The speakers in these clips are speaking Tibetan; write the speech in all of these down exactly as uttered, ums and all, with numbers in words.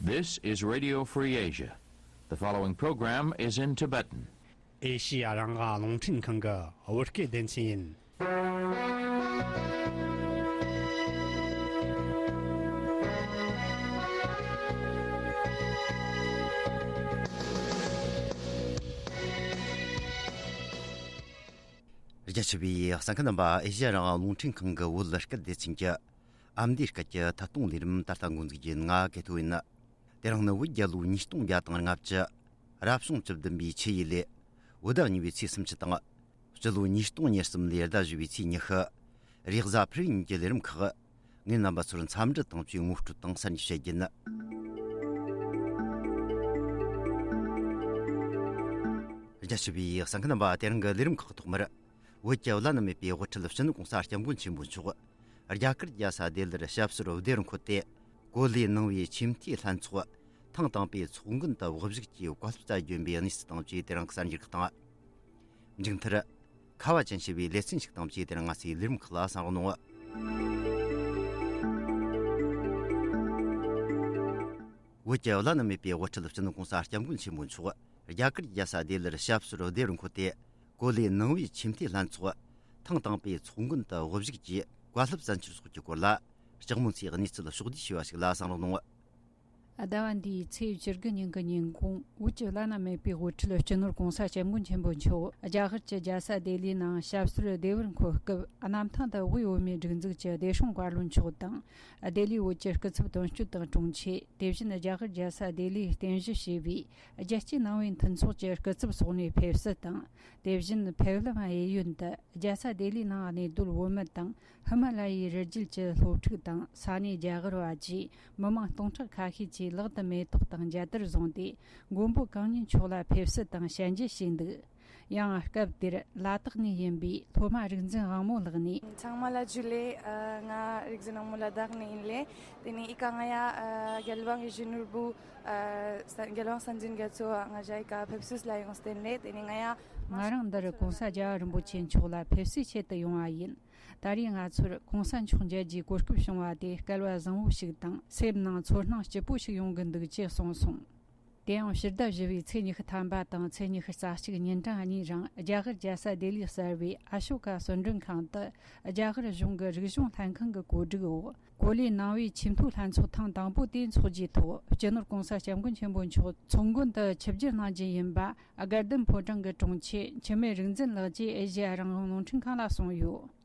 This is Radio Free Asia. The following program is in Tibetan. ཨེ་ཤི་ཡ་རང་དབང་རླུང་འཕྲིན་ཁང་གི་བོད་སྐད་སྡེ་ཚན་ཡིན། རྒྱ་ཆེ་བའི་གསན་མཁན་རྣམ་པ། ཨེ་ཤི་ཡ་རང་དབང་རླུང་འཕྲིན་ཁང་གི་བོད་སྐད་སྡེ་ཚན་གྱི་ཨ་མདོའི་སྐད་ཀྱི་ཐད་གཏོང་ལས་རིམ་ད་ལྟ་འགོ་འཛུགས་རྒྱུ་ཡིན། ང་གེ་ཐོ་ཡིན། དེ་རིང་ནི་བོད་རྒྱལ་ལོ་ཉིས་སྟོང་བརྒྱ་དང་ལྔ་བཅུ། རབ་བྱུང་བཅུ་བདུན་པའི་ཆུ་ཡོས་ལོའི་བོད་ཟླ་གཉིས་པའི་ཚེས་སུམ་ཅུ་དང་། སྤྱི་ལོ་ཉིས་སྟོང་ཉེར་གསུམ་ལོའི་ཟླ་བཞི་པའི་ཚེས་ཉི་ཤུ། རེས་གཟའ་ཕུར་བུ་ཉིན་གྱི་ལས་རིམ་ཁག་ངས་རྣམ་པ་ཚོར་འཚམས་འདྲི་དང་བཅས་ངོ་སྤྲོད་དང་གསར་འགྱུར་བཤད་རྒྱུ་ཡིན། རྒྱ་ཆེ་བའི་གསན་མཁན་རྣམ་པ། དེ་རིང་གི་ལས་རིམ་ཁག་ཐོག་མར། བོད་ཀྱི་བླ་ན་མེད་པའི་དབུ་ཁྲིད་སྤྱི་ནོར་༸གོང་ས་༸སྐྱབས་མགོན་ཆེན་པོ་མཆོག་རྒྱ་གར་རྒྱལ་ས་ལྡི་ལིར་ཞབས་སོར་བདེ་བར་འཁོད་དེ། གོ་ལའི་ནང་པའི་ཆེས་མཐོའི་ལྷན་ཚོགས་ཐེངས་དང་པོའི་ཚོགས་མགོན་དུ་དབུ་བཞུགས་ཀྱིས་བཀའ་སློབ་སྩལ་རྒྱུ་ཡིན་པའི་གནས་ཚུལ་དང་བཅས་དེ་རིང་གི་གསར་འགྱུར་ཁག་དང་། མཇུག་མཐར། ཁ་བ་ཅན་ཞེས་པའི་ལེ་ཚན་ཞིག་དང་བཅས་དེ་རིང་ང་ཚོའི་ལས་རིམ་ཁག་ལ་གསན་རོགས་གནང་། བོད་ཀྱི་བླ་ན་མེད་པའི་དབུ་ཁྲིད་སྤྱི་ནོར་༸གོང་ས་༸སྐྱབས་མགོན་ཆེན་པོ་མཆོག་རྒྱ་གར་རྒྱལ་ས་ལྡི་ལིར་ཞབས་སོར་བདེ་བར་འཁོད་དེ། གོ་ལའི་ནང་པའི་ཆེས་མཐོའི་ལྷན་ཚོགས་ཐེངས་དང་པོའི་ཚོགས་མགོན་དུ་དབུ་བཞུགས་ཀྱིས་བཀའ་སློབ་སྩལ་འཆར་སོགས་ཀྱི་སྐོར་ལ། ལྕགས་མོ་མཚོས་གནས་ཚུལ་ཕྱོགས་བསྡུས་ཞུས་པ་ཞིག་ལ་གསན་རོགས་གནང་། ཟླ་བ་འདིའི་ཚེས་བཅུ་དགུ་ཉིན་གྱི་ཉིན་གུང་། བོད་ཀྱི་བླ་ན་མེད་པའི་དབུ་ཁྲིད་སྤྱི་ནོར་༸གོང་ས་༸སྐྱབས་མགོན་ཆེན་པོ་མཆོག་རྒྱ་གར་གྱི་རྒྱལ་ས་ལྡི་ལིའི་ནང་ཞབས་སོར་བདེ་བར་འཁོད་སྐབས། གནམ་ཐང་དུ་དབུས་བོད་མིའི་སྒྲིག་འཛུགས་ཀྱི་བདེ་སྲུང་བཀའ་བློན་མཆོག་དང་། ལྡི་ལིའི་བོད་ཀྱི་སྐུ་ཚབ་དོན་གཅོད་དང་དྲུང་ཆེ། དེ་བཞིན་རྒྱ་གར་རྒྱལ་ས་ལྡི་ལིའི་རྟེན་གཞི་བྱས་པའི་རྒྱལ་སྤྱིའི་ནང་པའི་མཐུན་ཚོགས་ཀྱི་སྐུ་ཚབ་སོགས་ནས་ཕེབས་བསུ་དང་། དེ་བཞིན་ཕེབས་ལམ་གཡས་གཡོན་དུ་རྒྱལ་ས་ལྡི་ལིའི་ནང་གནས་སྡོད་བོད་མི་དང་། ཧི་མ་ལ་ཡའི་རི་རྒྱུད་ཀྱི་སློབ་ཕྲུག་དང་། ས་གནས་རྒྱ་གར་བ་བཅས་མི་མང་སྟོང་ཕྲག་ཁ་ཤས་ཀྱིས་ལག་ཏུ་མེ་ཏོག་དང་མཇལ་དར་བཟུང་སྟེ། མགོན་པོ་གང་ཉིད་མཆོག་ལ་ཕེབས་བསུ་དང་ཞལ་འཇལ་བྱས་འདུག། ཡང་སྐབས་དེར་ལ་དྭགས་ནས་ཡིན་པའི་སློབ་མ་རིག་འཛིན་དབང་མོ་ལགས་ནས། ཚང་མ་ལ་ཇུ་ལེ། ཨ། ང་རིག་འཛིན་དབང་མོ་ལ་དྭགས་ནས་ཡིན་ལེ། དེ་ནས་ཨི་ཀ་ང་ཡ། ཨ། རྒྱལ་དབང་ཡིད་བཞིན་ནོར་བུ། ཨ། ས། རྒྱལ་དབང་སྲིད་འཛིན་རྒྱ་མཚོ་ང་ཞ་ཨི་ཀ་ཕེབས་བསུ་ལ་ཡོང་བསྟན་ལེ། དེ་ནས་ང་ཡ། ང་རང་འདིར་༸གོང་ས་རྒྱལ་བ་རིན་པོ་ཆེ་མཆོག་ལ་ཕེབས་བསུའི་ཆེད་དུ་ཡོང་བ་ཡིན། ད་རེས་ང་ཚོར་༸གོང་ས་མཆོག་མཇལ་རྒྱུའི་གོ་སྐབས་བྱུང་བ་དེ་སྐལ་བ་བཟང་བོ་ཞིག་དང་། སེམས་ནང་ཚོར་སྣང་སྐྱིད་པོ་ཞིག་ཡོང་གི་འདུག་ཅེས་གསུངས་སོང་། དེ་ཡང་ཕྱི་ཟླ་བཞི་པའི་ཚེས་ཉི་ཤུ་ཐམ་པ་དང་ཚེས་ཉི་ཤུ་རྩ་གཅིག་ཉིན་གྲངས་གཉིས་རིང་རྒྱ་གར་རྒྱལ་ས་ལྡི་ལི་གསར་བའི་ཨ་ཤོ་ཀ་གསོལ་མགྲོན་ཁང་དུ། རྒྱ་གར་གཞུང་གི་རིག་གཞུང་ལྷན་ཁང་གི་གོ་སྒྲིག་འོག་གོ་ལའི་ནང་པའི་ཆེས་མཐོའི་ལྷན་ཚོགས་ཐེངས་དང་པོ་དེ་འཚོགས་རྒྱུའི་ཐོག་སྤྱི་ནོར་༸གོང་ས་༸སྐྱབས་མགོན་ཆེན་པོ་མཆོག་ཚོགས་མགོན་དུ་ཆིབས་བསྒྱུར་གནང་རྒྱུ་ཡིན་པ། དགའ་ལྡན་ཕོ་བྲང་གི་དྲུང་ཆེ་འཆི་མེད་རིག་འཛིན་ལགས་ཀྱིས་ཨེ་ཤེ་ཡ་རང་དབང་རླུང་འཕྲིན་ཁང་ལ་གསུངས་ཡོད།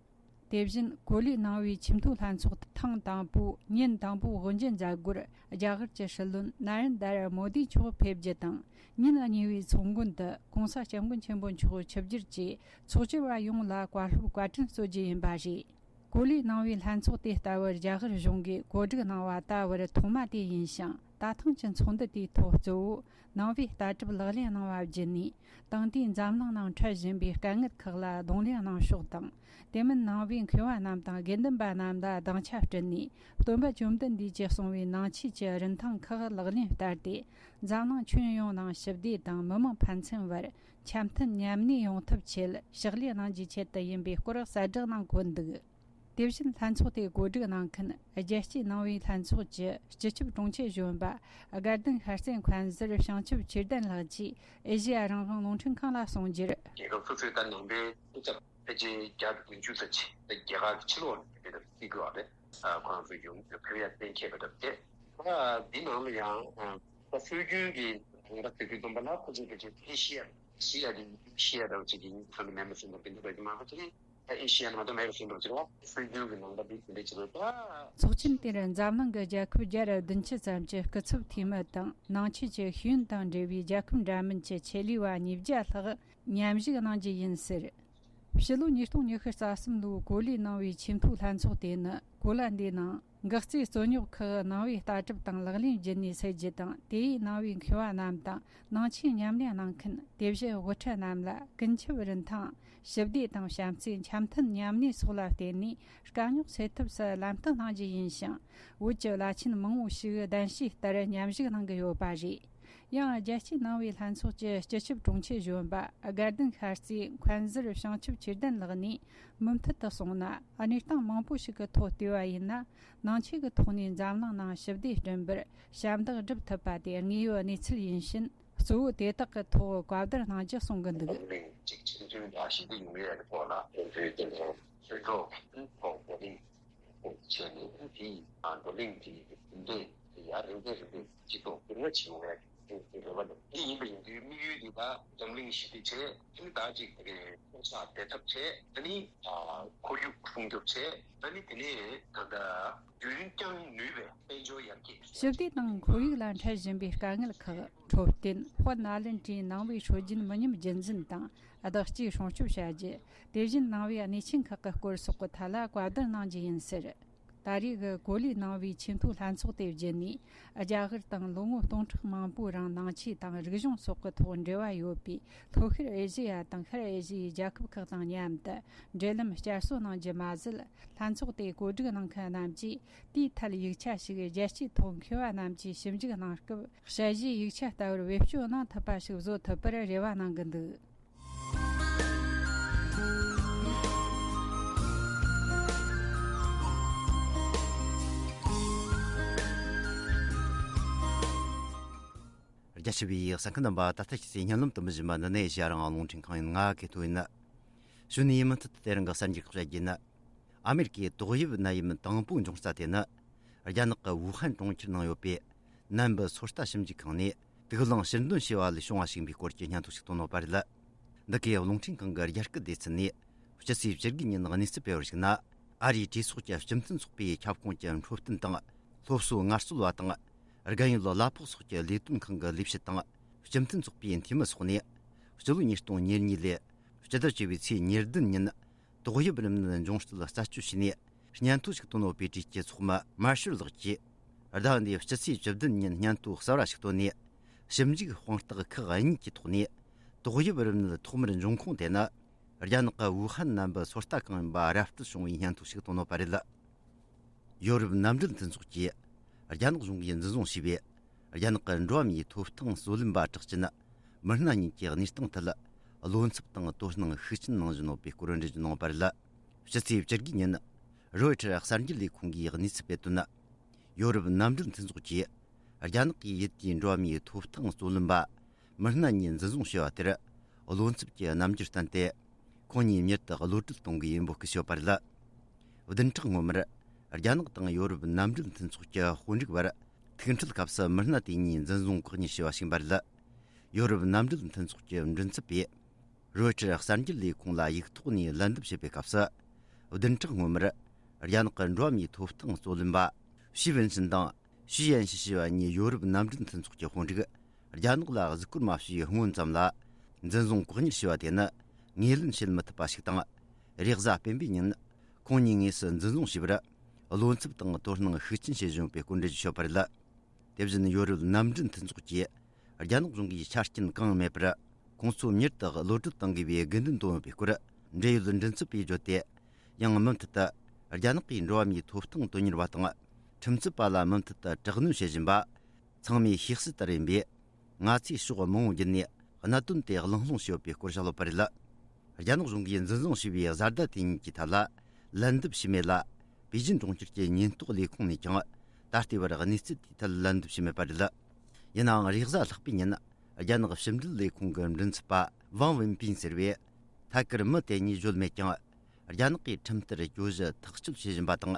དེ་བཞིན་གོ་ལའི་ནང་པའི་ཆེས་མཐོའི་ལྷན་ཚོགས་ཐེངས་དང་པོའི་ཉིན་དང་པོའི་དབུ་འབྱེད་མཛད་སྒོར། རྒྱ་གར་གྱི་སྲིད་བློན་ན་རེན་དར་མོ་དི་མཆོག་ཕེབས་རྒྱུ་དང་། ཉིན་གཉིས་པའི་ཚོགས་མགོན་དུ་༸གོང་ས་༸སྐྱབས་མགོན་ཆེན་པོ་མཆོག་ཆིབས་བསྒྱུར་གྱིས་ཚོགས་བཅར་བ་ཡོངས་ལ་བཀའ་སློབ་བཀའ་དྲིན་སྩོལ་རྒྱུ་ཡིན་པ་རེད། གོ་ལའི་ནང་པའི་ལྷན་ཚོགས་དེ་ལྟ་བུར་རྒྱ་གར་གཞུང་གིས་གོ་སྒྲིག་གནང་བ་ད་བར་ཐོག་མ་དེ་ཡིན་ཞིང་། ད་ཐེངས་ཀྱི་ཚོགས་འདུ་དེའི་ཐོག་གཙོ་བོ་ནང་པའི་ལྟ་གྲུབ་ལག་ལེན་གནང་བ་བརྒྱུད་ནས། དེང་དུས་འཛམ་གླིང་ནང་འཕྲད་བཞིན་པའི་དཀའ་ངལ་ཁག་ལ་གདོང་ལེན་གནང་ཕྱོགས་དང་། དེ་མིན་ནང་པའི་མཁས་པ་རྣམས་དང་དགེ་འདུན་པ་རྣམས་ལ་སྡིངས་ཆ་བསྐྲུན་ནས། སྟོན་པ་བཅོམ་ལྡན་འདས་ཀྱིས་གསུངས་པའི་ནང་ཆོས་ཀྱི་རིན་ཐང་ཁག་ལག་ལེན་བསྟར་ཏེ། འཛམ་གླིང་ཁྱོན་ཡོངས་ནང་ཞི་བདེ་དང་མི་མང་ཕན་ཚུན་བར་འཆམ་མཐུན་མཉམ་གནས་ཡོང་ཐབས་ཆེད་ཕྱག་ལས་གནང་རྒྱུའི་ཆེད་དུ་ཡིན་པའི་སྐོར་གསལ་བསྒྲགས་གནང་གོ་འདུག། དེ་བཞིན་ལྷན་ཚོགས་དེ་གོ་སྒྲིག་གནང་མཁན་རྒྱལ་སྤྱིའི་ནང་པའི་ལྷན་ཚོགས་ཀྱི་སྤྱི་ཁྱབ་དྲུང་ཆེ་གཞོན་པ་དགའ་ལྡན་ཤར་རྩེ་མཁན་ཟུར་བྱང་ཆུབ་ཆོས་ལྡན་ལགས་ཀྱིས་ཨེ་ཤེ་ཡ་རང་དབང་རླུང་འཕྲིན་ཁང་ལ་གསུངས་རྒྱུར། རྒྱལ་ཁབ་སོ་སོའི་ད་ནང་པའི་སྐུ་ཚབ་ཕལ་ཆེར་བརྒྱ་དང་བདུན་ཅུ་ཙམ་ཅིག་ད་རྒྱ་གར་གྱི་ཕྱི་ལོགས་ནས་ཕེབས་པ་རེད་ཟེར་གྱི་ཡོད་རེད། ཁོ་རང་ཚོ་ཡོང་ཕེབས་ཡ་གཏན་འཁེལ་བ་འདྲ་བྱས། ད་འདི་ནང་ལ་ཡང་ད་སྲོལ་རྒྱུན་གྱི་ནང་པ་དེ་ཚོའི་སྟོན་པ་ལ་ཁོ་ཚོས་ཕལ་ཆེར་ཨེ་ཤེ་ཡ། ཨེ་ཤེ་ཡ་དེ་ཨེ་ཤེ་ཡ་འདྲ་བོ་ཅིག་གི་ཚང་མ་མེད་པ་བཟོས་འདུག་དེ་འདྲ་བ་ཅིག་མང་པོ་ཅིག་ཨེ་ཤེ་ཡ་ནང་དུ་མེད་པ་བཟོས་འདུག་ཅིག་ལ་སྲོལ་རྒྱུན་གྱི་ནང་པ་དེ་དེ་འདྲ་ཅིག་རེད་ད། ཚོགས་ཆེན་དེར་འཛམ་གླིང་གི་རྒྱལ་ཁབ་བརྒྱ་དང་བདུན་ཅུ་ཙམ་གྱི་སྐུ་ཚབ་འཐུས་མི་དང་། ནང་ཆོས་ཀྱི་ཤེས་ཡོན་དང་འབྲེལ་བའི་རྒྱལ་ཁབ་འདྲ་མིན་གྱི་ཆེད་ལས་པ་ཉིས་བརྒྱ་ལྷག་མཉམ་ཞུགས་གནང་རྒྱུ་ཡིན་ཟེར། ཕྱི་ལོ་ཉིས་སྟོང་ཉི་ཤུ་རྩ་གསུམ་ལོའི་གོ་ལའི་ནང་པའི་ཆེས་མཐོའི་ལྷན་ཚོགས་དེ་ནི། གོ་ལ་འདིའི་ནང་འགག་རྩའི་རྩོད་རྙོག་ཁག་ནང་པའི་ལྟ་གྲུབ་དང་ལག་ལེན་བརྒྱུད་ནས་སེལ་རྒྱུ་དང་། དེ་ཡིས་ནང་པའི་མཁས་པ་རྣམས་དང་ནང་ཆོས་ཉམས་ལེན་གནང་མཁན། དེ་བཞིན་དབུ་ཁྲིད་རྣམས་ལ་ཀུན་ཁྱབ་རིན་ཐང་། ཞི་བདེ་དང་བྱམས་བརྩེ། འཆམ་མཐུན་མཉམ་གནས་སོགས་ལ་བརྟེན་ནས་དཀའ་རྙོག་སེལ་ཐབས་སུ་ལམ་སྟོན་གནང་རྒྱུ་ཡིན་ཞིང་། བོད་ཀྱི་བླ་ཆེན་མང་བོ་ཞིག་གདན་ཞུས་ལྟར་མཉམ་ཞུགས་གནང་གི་ཡོད་པ་རེད། ཡང་རྒྱལ་སྤྱིའི་ནང་པའི་ལྷན་ཚོགས་ཀྱི་སྤྱི་ཁྱབ་དྲུང་ཆེ་གཞོན་པ་དགའ་ལྡན་ཤར་རྩེའི་མཁན་ཟུར་བྱང་ཆུབ་ཆོས་ལྡན་ལགས་ནས། མུ་མཐུད་དུ་གསུངས་ན། གནས་སྟངས་མང་པོ་ཞིག་གི་ཐོག་བལྟས་པ་ཡིན་ན། ནང་ཆོས་ཀྱི་ཐོག་ནས་འཛམ་གླིང་ནང་ཞི་བདེ་བསྐྲུན་པར་ཞབས་འདེགས་སྒྲུབ་ཐུབ་པ་དེ་དངོས་ཡོད་གནས་ཚུལ་ཡིན་ཕྱིན། གཙོ་བོ་དེ་དག་གི་ཐོག་བཀའ་བསྡུར་གནང་རྒྱུ་གསུང་གི་འདུག། འཛམ་གླིང་གཅིག་ཁྲིམས་མཐུན་དང་ཞི་བདེ་ཡོང་ཡས་ཀྱི་ཐོག་ལ་དོན་འཁྱོལ་གྱི་ལས་ཁུངས་ཐོག་བགྲོ་གླེང་བྱས་ནས། དེ་ཡིས་བགྲོ་གླེང་དེའི་འདུ་འགྲིག་དེ་ཡང་རིམ་པས་རིམ་པས་སྤྱི་ཚོགས་བསྡུར་ན་བྱེད་ཡོང་ཡས་ཀྱི་རེ་བ་འདུག། དེ་ཡིན་པ་ཡིན་དུས་དམིགས་ཡུལ་འདི་དག་འཛམ་གླིང་ཞི་བདེ་བྱས། དེ་ནི་ད་ཅིག་དེ་གའི་ཕོ་གསར་བདེ་ཐབས་བྱས། དེ་ནི་ཁོར་ཡུག་སྲུང་སྐྱོབ་བྱས། དེ་ནི་དེ་ནས་ད་ལྟ་རྒྱུན་བསྐྱངས་ནུས་པའི་དཔལ་འབྱོར་ཡར་རྒྱས། ཞི་བདེ་དང་ཁོར་ཡུག་ལ་འཕྲད་བཞིན་པའི་དཀའ་ངལ་ཁག་འཕྲོད་བསྟེན། དཔལ་ནཱ་ལེནྡྲའི་ནང་པའི་སྲོལ་རྒྱུན་མི་ཉམས་རྒྱུན་འཛིན་དང་བདག་གཅེས་སྲུང་སྐྱོབ་བྱ་རྒྱུ། དེ་བཞིན་ནང་པའི་གནས་ཆེན་ཁག་གི་སྐོར་སོགས་ཀྱི་ཐད་ལ་བཀའ་བསྡུར་གནང་རྒྱུ་ཡིན་ཟེར། ད་རེས་ཀྱི་གོ་ལའི་ནང་པའི་ཆེས་མཐོའི་ལྷན་ཚོགས་དེ་བརྒྱུད་ནས། རྒྱ་གར་དང་ལོ་ངོ་སྟོང་ཕྲག་མང་པོའི་རིང་ནང་ཆོས་དང་རིག་གཞུང་སོགས་ཀྱི་ཐོག་འབྲེལ་བ་ཡོད་པའི་ལྷོ་ཤར་ཨེ་ཤེ་ཡ་དང་ཤར་ཨེ་ཤེ་ཡའི་རྒྱལ་ཁབ་ཁག་དང་མཉམ་དུ་འབྲེལ་ལམ་བསྐྱར་གསོ་གནང་རྒྱུ་མ་ཟད། ལྷན་ཚོགས་དེ་གོ་སྒྲིག་གནང་མཁན་རྣམས་ཀྱིས་དེའི་ཐད་ཡིག་ཆ་ཞིག་རྒྱལ་སྤྱིའི་ཐོག་མཁས་པ་རྣམས་ཀྱིས་ཞིབ་འཇུག་གནང་སྐབས། དཔྱད་གཞིའི་ཡིག་ཆ་ལྟ་བུར་བེད་སྤྱོད་གནང་ཐུབ་པ་ཞིག་བཟོ་ཐུབ་པར་རེ་བ་གནང་གི་འདུག། རྒྱ་ཆེ་བའི་གསན་མཁན་རྣམ་པ། ད་ལྟ་ཁྱེད་ཚོས་སྙན་ལམ་དུ་མི་བཞིན་པ་འདི་ནས་ཨེ་ཤེ་ཡ་རང་དབང་རླུང་འཕྲིན་ཁང་ཡིན། ང་གི་ཐོ་ཡིན། གཞོན་ནུའི་མུ་མཐུད་དུ་དེ་རིང་གི་གསར་འགྱུར་ཁག་བཤད་རྒྱུ་ཡིན། ཨ་མེ་རི་ཀའི་ཏོག་དབྱིབས་ནད་ཡམས་དང་པོ་འབྱུང་ས་དེ་ནི། རྒྱ་ནག་གི་ཝུ་ཧན་གྲོང་ཁྱེར་ནང་ཡོད་པའི་ནད་འབུ་སོ་ལྟ་ཞིབ་འཇུག་ཁང་ནས་དུག་རླངས་ཕྱིར་འདོན་བྱས་པ་ལས་བྱུང་བ་ཞིག་ཡིན་པའི་སྐོར་གྱི་སྙན་ཐོ་ཞིག་བཏོན་ཡོད་པ་རེད། འདི་གའི་རླུང་འཕྲིན་ཁང་གི་རྒྱ་སྐད་སྡེ་ཚན་ནས་སྤྱི་ཚེས་བཅུ་དགུ་ཉིན་གནས་ཚུལ་སྤེལ་བར་གཞིགས་ན། ཨ་རིའི་གྲོས་ཚོགས་ཀྱི་སྤྱི་མཐུན་ཚོགས་པའི་ཁྱབ་ཁོངས་ཀྱི་འཕྲོད་བསྟེན་དང་སློབ་གསོའི་ངལ་རྩོལ་བ་དང་། རྒན་ཡོལ་གླ་ཕོགས་སོགས་ཀྱི་ལས་དོན་ཁང་གི་ལས་བྱེད་དང་། སྤྱི་མཐུན་ཚོགས་པའི་འཐུས་མི་སོགས་ནས། སྤྱི་ལོ་ཉིས་སྟོང་ཉེར་གཉིས་ལོའི་སྤྱི་ཟླ་བཅུ་པའི་ཚེས་ཉེར་བདུན་ཉིན། ཏོག་དབྱིབས་རིམས་ནད་འབྱུང་རྩིས་རྩད་གཅོད་བྱས་ནས། སྙན་ཐོ་ཞིག་བཏོན་ཡོད་པའི་གྲས་ཀྱི་ཚོགས་མི་མར་ཤེལ་ལགས་ཀྱིས། ཟླ་འདིའི་སྤྱི་ཚེས་བཅུ་བདུན་ཉིན་སྙན་ཐོ་གསར་བ་ཞིག་བཏོན་ནས། ཞིབ་འཇུག་དཔང་རྟགས་ཁག་གཉིས་ཀྱི་ཐོག་ནས། ཏོག་དབྱིབས་རིམས་ནད་ཐོག་མར་འབྱུང་ཁུངས་དེ་ནི། རྒྱ་ནག་གི་ཝུ་ཧན་ནད་འབུ་སོ་ལྟ་ཁང་ཡིན་པ་ར་སྤྲོད་བྱུང་བའི་སྙན་ཐོ་ཞིག་བཏོན་ཡོད་པ་རེད། ཡོ་རོབ་མནའ་འབྲེལ་མཐུན་ཚོགས་ཀྱིས། རྒྱ་ནག་གཞུང་གིས་འཛིན་བཟུང་བྱས་པའི། རྒྱ་ནག་གི་འགྲོ་བ་མིའི་ཐོབ་ཐང་རྩོད་ལེན་པ་གྲགས་ཅན། མི་སྣ་གཉིས་ཀྱི་གནས་སྟངས་ཐད། བློ་འཚབ་དང་དོ་སྣང་ཤུགས་ཆེན་གནང་བཞིན་ཡོད་པའི་སྐོར་འགྲེལ་བརྗོད་གནང་བ་རེད། ཕྱི་ཚེས་བཅུ་དགུ་ཉིན། རོའི་ཊར་གསར་འགྱུར་ལས་ཁུངས་ཀྱིས་གནས་ཚུལ་སྤེལ་དོན། ཡོ་རོབ་མནའ་འབྲེལ་མཐུན་ཚོགས་ཀྱིས། རྒྱ་ནག་གིས་ཡུལ་དེའི་འགྲོ་བ་མིའི་ཐོབ་ཐང་རྩོད་ལེན་པ། མི་སྣ་གཉིས་འཛིན་བཟུང་བྱས་པ་དེར། བློ་འཚབ་ཀྱི་རྣམ་འགྱུར་བསྟན་ཏེ། ཁོང་གཉིས་མྱུར་དུ་གློད་གྲོལ་གཏོང་དགོས་པའི་འབོད་སྐུལ་བྱས་ཡོད་པ་རེད། བདུན་ཕྲག་སྔོན་མར། རྒྱ་ནག་དང་ཡོ་རོབ་མནའ་འབྲེལ་མཐུན་ཚོགས་ཀྱི་དཔོན་རིགས་བར། ཐུག་འཕྲད་སྐབས་སུ་མི་སྣ་དེ་གཉིས་འཛིན་བཟུང་བཀག་ཉར་བྱས་པ་ཞིག་ཡིན་པ་རེད། ཡོ་རོབ་མནའ་འབྲེལ་མཐུན་ཚོགས་ཀྱི་མགྲིན་ཚབ་པས། རོའི་ཊར་གསར་འགྱུར་ལས་ཁུངས་ལ་ཡིག་ཐོག་ནས་ལན་འདེབས་བྱེད་པའི་སྐབས་སུ། བདུན་ཕྲག་སྔོན་མར། རྒྱ་ནག་གི་འགྲོ་བ་མིའི་ཐོབ་ཐང་རྩོད་ལེན་པ། ཞི་ཝུན་ཆིན་དང་། ཞུ་ཡན་ཞི་ཞི་བ་གཉིས་ཡོ་རོབ་མནའ་འབྲེལ་མཐུན་ཚོགས་ཀྱི་དཔོན་རིགས། རྒྱ་ནག་ལ་གཟིགས་སྐོར་མ་བྱས་སྔོན་ཙམ་ལ། འཛིན་བཟུང་བཀག་ཉར་བྱས་པ་དེ་ནི། ངོས་ལེན་བྱེད་མི་ཐུབ་པ་ཞིག་དང་། རེས་གཟའ་སྤེན་པའི་ཉིན། ཁོང་གཉིས་དངོས་སུ་འཛིན་བཟུང་བྱས་པར། བློ་འཚབ་དང་དོ་སྣང་ཤུགས་ཆེན་བྱེད་བཞིན་ཡོད་པའི་སྐོར་འགྲེལ་བརྗོད་བྱས་ཡོད་པ་རེད། དེ་བཞིན་ཡོ་རོབ་མནའ་འབྲེལ་མཐུན་ཚོགས་ཀྱིས། རྒྱ་ནག་གཞུང་གིས་ཆ་རྐྱེན་གང་ཡང་མེད་པར། ཁོང་ཚོ་མྱུར་དུ་གློད་གྲོལ་གཏང་དགོས་པའི་དགོས་འདུན་བཏོན་ཡོད་པའི་སྐོར། འབྲེལ་ཡོད་མགྲིན་ཚབ་པས་བརྗོད་དེ། ཡང་མུ་མཐུད་དུ། རྒྱ་ནག་གིས་འགྲོ་བ་མིའི་ཐོབ་ཐང་དོན་གཉེར་བ་དང་། ཁྲིམས་རྩོད་པ་ལ་མུ་མཐུད་དུ་དྲག་གནོན་བྱེད་བཞིན་པ། ཚང་མས་ཤེས་གསལ་ལྟར་ཡིན་པས། ང་ཚོས་ཕྱོགས་མང་པོ་བརྒྱུད་ནས། གནད་དོན་དེ་གླེང་སློང་བྱས་ཡོད་པའི་སྐོར་བཤད་ཡོད་པ་རེད། རྒྱ་ནག་གཞུང་གིས་འཛིན་བཟུང་བྱས་པའི་བཟའ་ཟླ་དེ་གཉིས་ཀྱི་ཐད་ལ། ལན་འདེབས་བྱས་མེད་ལ། པེ་ཅིན་གྲོང་ཁྱེར་གྱི་ཉེན་རྟོག་ལས་ཁུངས་ནས་ཀྱང་། ད་ལྟའི་བར་གནས་ཚུལ་དེའི་ཐད་ལན་འདེབས་བྱས་མེད་པ་རེད། ཡིན་ནའང་། རེས་གཟའ་ལྷག་པའི་ཉིན། རྒྱ་ནག་ཕྱི་འབྲེལ་ལས་ཁུངས་ཀྱི་མགྲིན་ཚབ་པ་ཝང་ཝིན་པིན་ཟེར་བས། ཐད་ཀར་མི་དེ་གཉིས་བརྗོད་མེད་ཀྱང་། རྒྱ་ནག་གིས་ཁྲིམས་ལྟར་གྱོད་གཞི་ཐག་གཅོད་བྱེད་བཞིན་པ་དང་།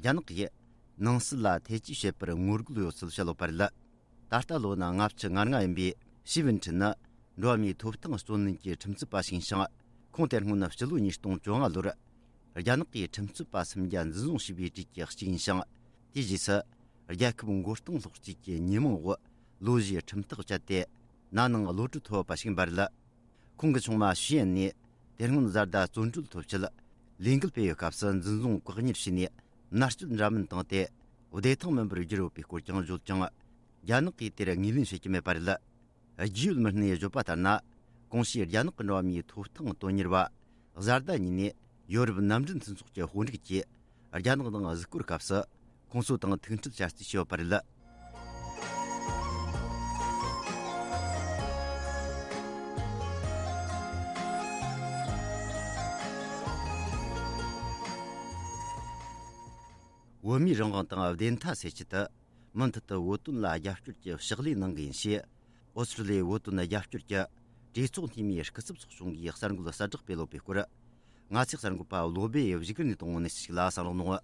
རྒྱ་ནག་གིས་ནང་སྲིད་ལ་ཐེ་ཇུས་བྱེད་པར་ངོ་རྒོལ་ཡོད་ཚུལ་བཤད་ཡོད་པ་རེད། ད་ལྟ་ལོ་ན་ལྔ་བཅུ་ང་ལྔ་ཡིན་པའི་ཞི་ཝུན་ཁྲིན་ནི། འགྲོ་བ་མིའི་ཐོབ་ཐང་རྩོད་ལེན་གྱི་ཁྲིམས་རྩོད་པ་ཞིག་ཡིན་ཞིང་། ཁོང་དེ་སྔོན་སྤྱི་ལོ་ཉིས་སྟོང་བཅོ་ལྔ་ལོར། རྒྱ་ནག་གིས་ཁྲིམས་རྩོད་པ་སུམ་བརྒྱ་འཛིན་བཟུང་བྱས་པའི་གྲས་ཀྱི་གཅིག་ཡིན་ཞིང་། དེའི་རྗེས་སུ། རྒྱལ་ཁབ་མགོ་རྟིང་སློག་རྩིས་ཀྱི་ཉེས་མིང་འོག་ལོ་བཞིའི་ཁྲིམས་ཐག་བཅད་དེ། ན་ནིང་གློད་གྲོལ་ཐོབ་པ་ཞིག་ཡིན་པ་རེད། ཁོང་གི་ཆུང་མ་ཞུ་ཡན་ནས། དེ་སྔོན་བཟའ་ཟླ་བཙོན་གྲོལ་ཐོབ་ཆེད། ལས་འགུལ་སྤེལ་བའི་སྐབས་སུ་འཛིན་བཟུང་བཀག་ཉར་བྱས་ནས། མནར་གཅོད་འདྲ་མིན་བཏང་སྟེ། བདེ་ཐང་མིན་པར་བསྒྱུར་ཡོད་པའི་སྐོར་ཀྱང་བརྗོད་ཀྱང་། རྒྱ་ནག་གིས་དེར་ངོས་ལེན་བྱེད་ཀྱི་མེད་པ་རེད། རྒྱུས་ཡོད་མི་སྣས་བརྗོད་པ་ལྟར་ན། གོང་ཞུས་རྒྱ་ནག་གི་འགྲོ་བ་མིའི་ཐོབ་ཐང་དོན་གཉེར་བ། བཟའ་ཟླ་གཉིས་ནས་ཡོ་རོབ་མནའ་འབྲེལ་མཐུན་ཚོགས་ཀྱི་དཔོན་རིགས་ཀྱིས། རྒྱ་ནག་ནང་གཟིགས་སྐོར་སྐབས་སུ། ཁོང་ཚོ་དང་ཐུག་འཕྲད་བྱ་རྩིས་བྱས་ཡོད་པ་རེད། བོད་མིའི་རང་དབང་དང་བདེན་མཐའ་སེལ་ཆེད་དུ། མུ་མཐུད་དུ་བོད་དོན་ལ་རྒྱབ་སྐྱོར་གྱི་ཕྱག་ལས་གནང་གི་ཡིན་ཞེས། ཨོ་སི་ཀྲི་ལི་ཡའི་བོད་དོན་རྒྱབ་སྐྱོར་གྱི་གྲོས་ཚོགས་འཐུས་མིའི་སྐུ་ཚབ་ཚོགས་ཆུང་གིས་གསར་འགོད་གསལ་བསྒྲགས་སྤེལ་ཡོད་པའི་སྐོར། ང་ཚོའི་གསར་འགོད་པ་བློ་སྦེ་བཞུགས་སྒར་ནས་གཏོང་བའི་གནས་ཚུལ་ཞིག་ལ་གསན་རོགས་གནང་།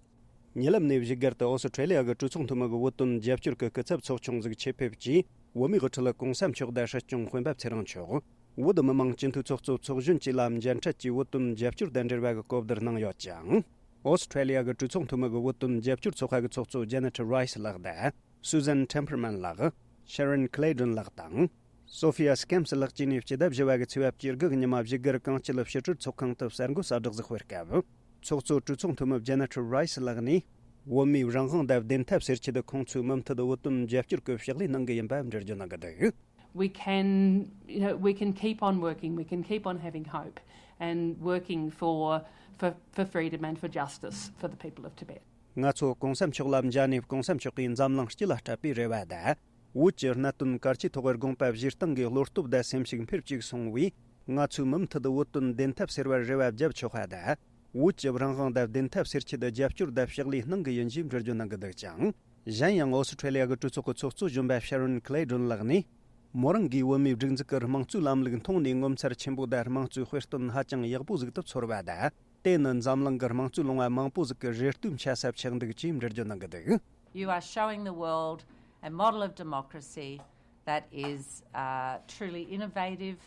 ཉེ་ལམ་ནས་བཞུགས་སྒར་དུ་ཨོ་སི་ཀྲི་ལི་ཡ་གི་གྲོས་ཚོགས་འཐུས་མི་གི་བོད་དོན་རྒྱབ་སྐྱོར་གྱི་སྐུ་ཚབ་ཚོགས་ཆུང་ཟིག་ཆེད་ཕེབས་ཀྱིས། བོད་མིའི་དབུ་ཁྲིད་གོང་ས་མཆོག་དང་སྲིད་སྐྱོང་སྤེན་པ་ཚེ་རིང་མཆོག་བོད་མི་མང་སྤྱི་འཐུས་ཚོགས་གཙོ་ཚོགས་གཞོན་བཅས་ལ་མཇལ་འཕྲད་ཀྱིས་བོད་དོན་རྒྱབ་སྐྱོར་དང་འབྲེལ་བ་གི་གོ་བསྡུར་གནང་ཡོད་ཅིང་། ཨོ་སི་ཀྲི་ལི་ཡ་གི་གྲོས་ཚོགས་འཐུས་མི་གི་བོད་དོན་རྒྱབ་སྐྱོར་ཚོགས་པ་གི་ཚོགས་གཙོ་ཇེ་ནེ་ཊ་རའི་སི་ལགས་དང་། སུ་ཟན་ཊེམ་པར་མན་ལགས། ཤེ་རོན་ཁི་ལེ་ཌོན་ལགས་དང་། སོ་ཕི་ཡ་སི་ཀེམ་སི་ལགས་བཅས་ནས་སྤྱི་ཟླ་བཞི་བ་གི་ཚེས་པ་བཅུ་དགུ་གི་ཉི་མ་བཞུགས་སྒར་གངས་སྐྱིད་ཕྱི་དྲིལ་ཚོགས་ཁང་དུ་གསར་འགོད་གསལ་བསྒྲགས་ཟིག་སྤེལ་སྐབས། ཚོགས་གཙོ་གྲོས་ཚོགས་འཐུས་མི་ཇེ་ནེ་ཊ་རའི་སི་ལགས་ནས། བོད་མིའི་རང་དབང་དང་བདེན་མཐའ་སེལ་ཆེད་དུ་ཁོང་ཚོས་མུ་མཐུད་བོད་དོན་རྒྱབ་སྐྱོར་གྱི་ཕྱག་ལས་གནང་གི་ཡིན་པ་འགྲེལ་བརྗོད་གནང་གི་འདུག We can, you know, we can keep on working, we can keep on having hope and working for, for, for freedom and for justice for the people of Tibet. ང་ཚོ་གོང་ས་མཆོག་ལ་མཇལ་ནས་གོང་ས་མཆོག་གིས་འཛམ་གླིང་སྤྱི་ལ་སྤྲད་པའི་རེ་བ་དང་། བོད་ཀྱི་གནད་དོན་གལ་ཆེའི་ཐོག་དགོངས་པ་བཞེས་སྟངས་ཀྱི་བློ་སྟོབས་དང་སེམས་ཤུགས་འཕེལ་བཅུག་སོང་བས། ང་ཚོས་མུ་མཐུད་བོད་དོན་བདེན་མཐའ་སེལ་བར་རེ་བ་བརྒྱབ་ཆོག་པ་དང་། བོད་ཀྱི་རང་དབང་དང་བདེན་མཐའ་སེལ་ཆེད་རྒྱབ་སྐྱོར་དང་ཕྱག་ལས་གནང་གི་ཡིན་ཞེས་འགྲེལ་བརྗོད་གནང་གི་འདུག་ཅིང་། གཞན་ཡང་ཨོ་སི་ཁྲེ་ལི་ཡ་གི་གྲོས་ཚོགས་ཀྱི་ཚོགས་གཙོ་གཞོན་པ་ཤ་རོན་ཁི་ལེ་ཌོན་ལགས་ནས། མོ་རང་གིས་བོད་མིའི་སྒྲིག་འཛུགས་ཀྱི་དམངས་གཙོའི་ལམ་ལུགས་མཐོང་ནས་ངོ་མཚར་ཆེན་པོ་དང་དམངས་གཙོའི་དཔེ་སྟོན་ཧ་ཅང་ཡག་པོ་ཟིག་ཏུ་ཚོར་བ་དང་། དེ་ནི་འཛམ་གླིང་གི་དམངས་གཙོའི་ལུང་བ་མང་པོ་ཟིག་གི་རེ་ལྟོས་འཆའ་ས་ཆགས་འདུག་ཅེས་འགྲེལ་བརྗོད་གནང་གི་འདུག You are showing the world a model of democracy that is, uh, truly innovative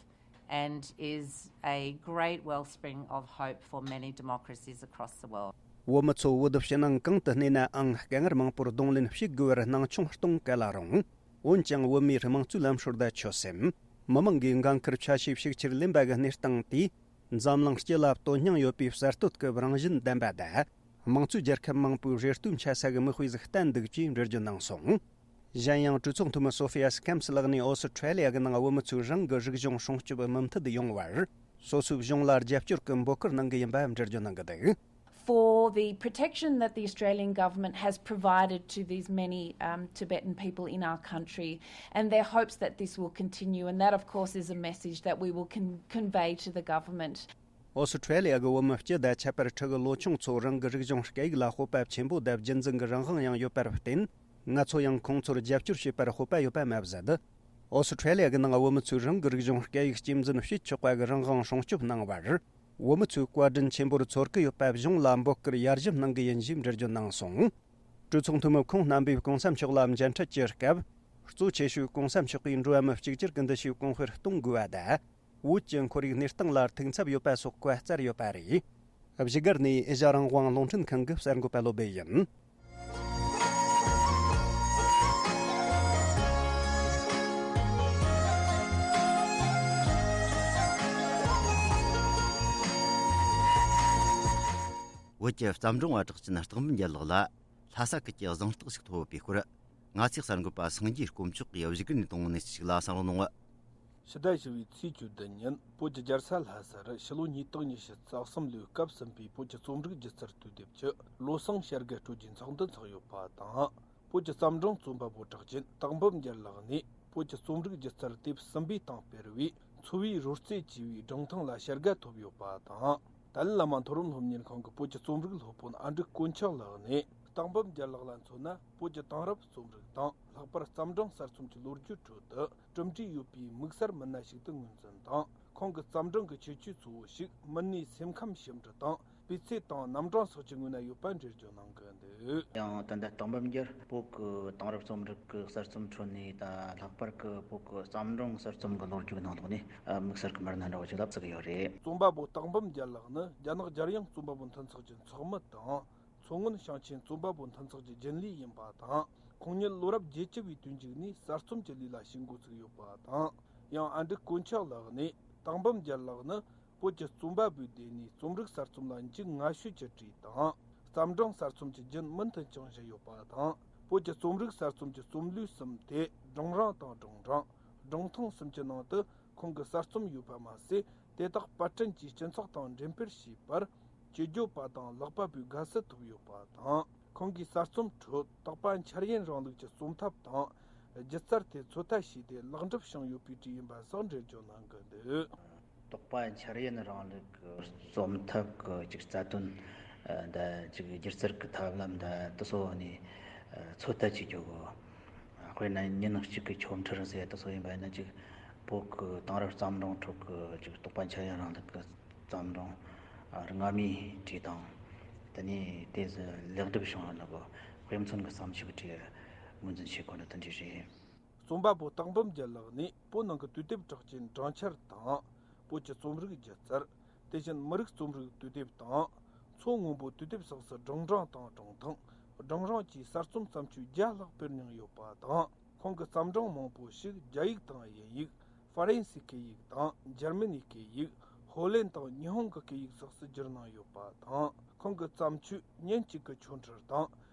and is a great wellspring of hope for many democracies across the world. བོད་མི་ཚོ་བོད་ཕྱི་ནང་གང་དུ་གནས་ནའང་དཀའ་ངལ་མང་པོར་གདོང་ལེན་བྱེད་དགོས་པར་སྣང་ཆུང་གཏོང་ག་ལ་རུང་། འོན་ཀྱང་བོད་མིའི་དམངས་གཙོའི་ལམ་སྲོལ་དང་ཆོད་སེམས། མི་མང་གིས་འགན་ཁུར་ཆ་ཤས་ཤུགས་ཆེར་ལེན་པ་གི་གནས་སྟངས་དེས། འཛམ་གླིང་སྤྱི་ལ་དོན་སྙིང་ཡོད་པའི་གསར་གཏོད་ཀྱི་རང་བཞིན་ལྡན་པ་དང་། དམངས་གཙོའི་རྒྱལ་ཁབ་མང་པོའི་རེ་ལྟོས་འཆའ་ས་གི་མིག་དཔེ་ཟིག་བསྟན་འདུག་ཅེས་འགྲེལ་བརྗོད་གནང་སོང་། གཞན་ཡང་གྲོས་ཚོགས་འཐུས་མི་སོ་ཕི་ཡ་སི་ཁེམ་སི་ལགས་ནས་ཨོ་སི་ཁྲེ་ལི་ཡ་གི་ནང་བོད་མི་ཚོས་རང་གི་རིག་གཞུང་སྲུང་སྐྱོབ་མུ་མཐུད་ཡོང་བར། སོ་སོའི་གཞུང་ལ་རྒྱབ་སྐྱོར་གྱི་འབོད་སྐུལ་གནང་གི་ཡིན་པ་འགྲེལ་བརྗོད་གནང་གི་འདུག For the protection that the Australian government has provided to these many, um, Tibetan people in our country and their hopes that this will continue. And that, of course, is a message that we will con- convey to the government. ཨོ་སི་ཁྲེ་ལི་ཡ་གི་བོད་མི་སྤྱི་དང་ཁྱད་པར་ཕྲུ་གུ་ལོ་ཆུང་ཚོ་རང་གི་རིག་གཞུང་སྐད་ཡིག་ལ་སྤོབས་པ་ཆེན་པོ་དང་རྒྱུན་འཛིན་གྱི་རང་དབང་ཡང་ཡོད་པར་བརྟེན། ང་ཚོ་ཡང་ཁོང་ཚོར་རྒྱབ་སྐྱོར་བྱེད་པར་སྤོབས་པ་ཡོད་པ་མ་ཟད། ཨོ་སི་ཁྲེ་ལི་ཡ་གི་ནང་བོད་མི་ཚོས་རང་གི་རིག་གཞུང་སྐད་ཡིག་གཅེས་འཛིན་བྱེད་ཆོག་པ་གི་རང་དབང་སྲུང་སྐྱོབ་གནང་བར། བོད་མི་ཚོས་བཀའ་དྲིན་ཆེན་པོར་ཚོར་གི་ཡོད་པ་གཞུང་ལ་འབོད་སྐུལ་ཡར་ཞུ་གནང་གི་ཡིན་ཞེས་འགྲེལ་བརྗོད་གནང་སོང་། གྲོས་ཚོགས་འཐུས་མི་ཁོང་རྣམ་པས་གོང་ས་མཆོག་ལ་མཇལ་འཕྲད་ཀྱི་སྐབས། གཙོ་ཆེ་ཤོས་གོང་ས་མཆོག་གིས་འགྲོ་བ་མི་གཅིག་གྱུར་གྱི་འདུ་ཤེས་གོང་འཕེལ་གཏོང་དགོས་པ་དང་། བོད་ཀྱི་ཁོར་ཡུག་གནས་སྟངས་ལ་ཐུགས་འཚབ་ཡོད་པ་སོགས་བཀའ་སྩལ་ཡོད་པ་རེད། བཞུགས་སྒར་ནས་ཨེ་ཤ་རང་དབང་རླུང་འཕྲིན་ཁང་གི་གསར་འགོད་པ་བློ་སྦེ་ཡིན། བོད་ཀྱི་བརྩམས་སྒྲུང་བ་གྲགས་ཅན་སྟག་འབུམ་རྒྱལ་ལགས་ལ་ལྷ་ས་ཁུལ་གྱི་གཟེངས་རྟགས་ཤིག་ཐོབ་ཡོད་པའི་སྐོར། ང་ཚོའི་གསར་འགོད་པ་སངས་རྒྱས་དཀོན་མཆོག་གིས་བཞུགས་སྒར་ནས་བཏང་བའི་གནས་ཚུལ་ཞིག་ལ་གསན་རོགས་གནང་། ཕྱི་ཟླ་བཞི་པའི་ཚེས་བཅུ་བདུན་ཉིན་བོད་ཀྱི་རྒྱལ་ས་ལྷ་སར་ཕྱི་ལོ་ཉིས་སྟོང་ཉི་ཤུ་རྩ་གསུམ་ལོའི་སྐབས་ཟིན་པའི་བོད་ཀྱི་རྩོམ་རིག་སྒྱུ་རྩལ་དུས་དེབ་ཀྱི་བློ་བཟང་ཤར་དགའ་སྤྲོད་རྒྱུའི་ཚོགས་འདུ་འཚོགས་ཡོད་པ་དང་། བོད་ཀྱི་བརྩམས་སྒྲུང་རྩོམ་པ་པོ་གྲགས་ཅན་སྟག་འབུམ་རྒྱལ་ལགས་ནས་བོད་ཀྱི་རྩོམ་རིག་སྒྱུ་རྩལ་དེབ་གསུམ་པའི་སྟེང་སྤེལ་བའི་འཚོ་བའི་རོལ་རྩེད་ཅེས་པའི་སྒྲུང་ཐུང་ལ་ཞལ་དགའ་ཐོབ་ཡོད་པ་དང་། ཏཱ་ལའི་བླ་མ་མཐོ་རིམ་སློབ་གཉེར་ཁང་གི་བོད་ཀྱི་རྩོམ་རིག་སློབ་དཔོན་ཨ་འབྲུག་དཀོན་མཆོག་ལགས་ནས། སྟག་འབུམ་རྒྱལ་ལགས་ལ་མཚོན་ན། བོད་ཀྱི་དེང་རབས་རྩོམ་རིག་དང་ལྷག་པར་བརྩམས་སྒྲུང་གསར་རྩོམ་གྱི་ལོ་རྒྱུས་ཁྲོད་དུ་གྲུབ་འབྲས་ཡོད་པའི་དམིགས་བསལ་མི་སྣ་ཞིག་ཏུ་ངོས་འཛིན་དང་། ཁོང་གི་བརྩམས་སྒྲུང་གི་ཁྱད་ཆོས་གཙོ་བོ་ཞིག་མི་སྣའི་སེམས་ཁམས་ཞིབ་འབྲི་དང་། སྤུས་ཚད་དང་རྣམ་གྲངས་སོགས་ཀྱི་ངོས་ན་ཡོད་པ་འགྲེལ་བརྗོད་གནང་གི་འདུག་ཡང་ད་ལྟ་སྟག་འབུམ་རྒྱལ་བོད་ཀྱི་དེང་རབས་རྩོམ་རིག་གི་གསར་རྩོམ་ཁྲོད་ནས་ད་ལྷག་པར་གྱི་བོད་ཀྱི་བརྩམས་སྒྲུང་གསར་རྩོམ་གྱི་ལོ་རྒྱུས་ནང་ཐོག་ནས་དམིགས་བསལ་གྱི་མི་སྣ་འདྲ་བོ་ཞིག་ལ་བརྩི་གི་ཡོད་རེད། རྩོམ་པ་པོ་སྟག་འབུམ་རྒྱལ་ལགས་ནི་རྒྱ་ནག་རྒྱལ་ཡོངས་རྩོམ་པ་པོ་མཐུན་ཚོགས་ཀྱི་ཚོགས་མི་དང་། མཚོ་སྔོན་ཞིང་ཆེན་རྩོམ་པ་པོ་མཐུན་ཚོགས་ཀྱི་རྒྱུན་ལས་ཡིན་པ་དང་། ཁོང་ཉིད་ལོ་རབས་བརྒྱད་ཅུ་བའི་དུས་མཇུག་ནས་གསར་རྩོམ་གྱི་ལས་ལ་ཞུགས་འགོ་ཚུགས་ཡོད་པ་དང་། ཡང་ཨ་འབྲུག་དཀོན་མཆོག་ལགས་ནས་སྟག་འབུམ་རྒྱལ་ལགས་ནི་བོད་ཀྱི་རྩོམ་པ་པོའི་སྡེ་ནས་རྩོམ་རིག་གསར་རྩོམ་ལ་འཇུག་སྔ་ཤོས་ཀྱི་གྲས་དང་། བརྩམས་སྒྲུང་གསར་རྩོམ་གྱི་རྒྱུན་མུ་མཐུད་འཆང་བཞིན་ཡོད་པ་དང་། བོད་ཀྱི་རྩོམ་རིག་གསར་རྩོམ་གྱི་རྩོམ་ལུས་གསུམ་སྟེ། སྒྲུང་རིང་དང་སྒྲུང་འབྲིང་། སྒྲུང་ཐུང་གསུམ་གྱི་ནང་དུ། ཁོང་གི་གསར་རྩོམ་ཡོད་པ་མ་ཟད། དེ་དག་པར་སྐྲུན་གྱིས་སྤྱི་ཚོགས་དང་འབྲེལ་སྤེལ་བྱས་པར། སྤྱི་བརྗོད་པ་དང་ཀློག་པ་པོའི་དགའ་བསུ་ཐོབ་ཡོད་པ་དང་། ཁོང་གིས་གསར་རྩོམ་ཁྲོད་དོགས་པ་འཆར་ཡན་རིང་ལུགས་ཀྱི་རྩོམ་ཐབས་དང་། སྒྱུ་རྩལ་དེ་ཚོད་ལྟ་བྱས་ཏེ་ལེགས་འགྲུབ་བྱུང་ཡོད་པའི་གྲས་ཡིན་པ་སོགས་འགྲེལ་བརྗོད་གནང་གི་འདུག་དོགས་པ་འཆར་ཡན་རིང་ལུགས་ཀྱི་རྩོམ་ཐབས་ཀྱི་ཅིག་རྩ་དོན་ ཨ་ད་ཅིག་སྒྱུ་རྩལ་གྱི་ཐབས་ལམ་ད་དེ་ཚོ་ནས་ཨ་ཚོད་ལྟ་བྱེད་རྒྱུ་གོ། དཔེར་ན་ཉིན་གཅིག་གི་ཆོ་འཕྲུལ་ཟེར་དེ་ཚོ་ཡིན་པ་ཡིན་ན་ཅིག་བོད་ཀྱི་དེང་རབས་བརྩམས་སྒྲུང་ཁྲོད་ཀྱི་ཅིག་རྟོགས་པ་འཆར་ཡན་རིང་ལུགས་ཀྱི་བརྩམས་སྒྲུང་ཨ་སྔ་མའི་བྲིས་དང་། དེ་ནས་དེ་ཚོ་ལེགས་གྲུབ་བྱུང་བ་ནི་གོ། དཔེ་མཚོན་གྱི་བརྩམས་ཆོས་ཀྱི་གྲས་ངོས་འཛིན་བྱེད་དགོས་ནི་དེ་འདྲ་རེད། རྩོམ་པ་པོ་སྟག་འབུམ་རྒྱལ་ལགས་ནས་བོད་ནང་གི་དུས་དེབ་གྲགས་ཅན་སྦྲང་ཆར་དང་། བོད་ཀྱི་རྩོམ་རིག་སྒྱུ་རྩལ། དེ་བཞིན་མི་རིགས་རྩོམ་རིག་དུས་དེབ་དང་། མཚོ་སྔོན་པོ་དུས་དེབ་སོགས་སུ་སྒྲུང་སྦྲང་དང་སྒྲུང་ཐུང་། སྒྲུང་རིང་བཅས་གསར་རྩོམ་བརྩམས་ཆོས་བརྒྱ་ལྷག་སྤེལ་མྱོང་ཡོད་པ་དང་། ཁོང་གི་བརྩམས་སྒྲུང་མང་པོ་ཞིག་རྒྱ་ཡིག་དང་དབྱིན་ཡིག་ཧྥ་རན་སིའི་སྐད་ཡིག་དང་། འཇར་མ་ནིའི་སྐད་ཡིག་ཧོ་ལན་དང་ཉི་ཧོང་གི་སྐད་ཡིག་སོགས་སུ་བསྒྱུར་གནང་ཡོད་པ་དང་། ཁོང་གི་བརྩམས་ཆོས་ཉིན་གཅིག་གི་ཆོ་འཕྲུལ་དང་།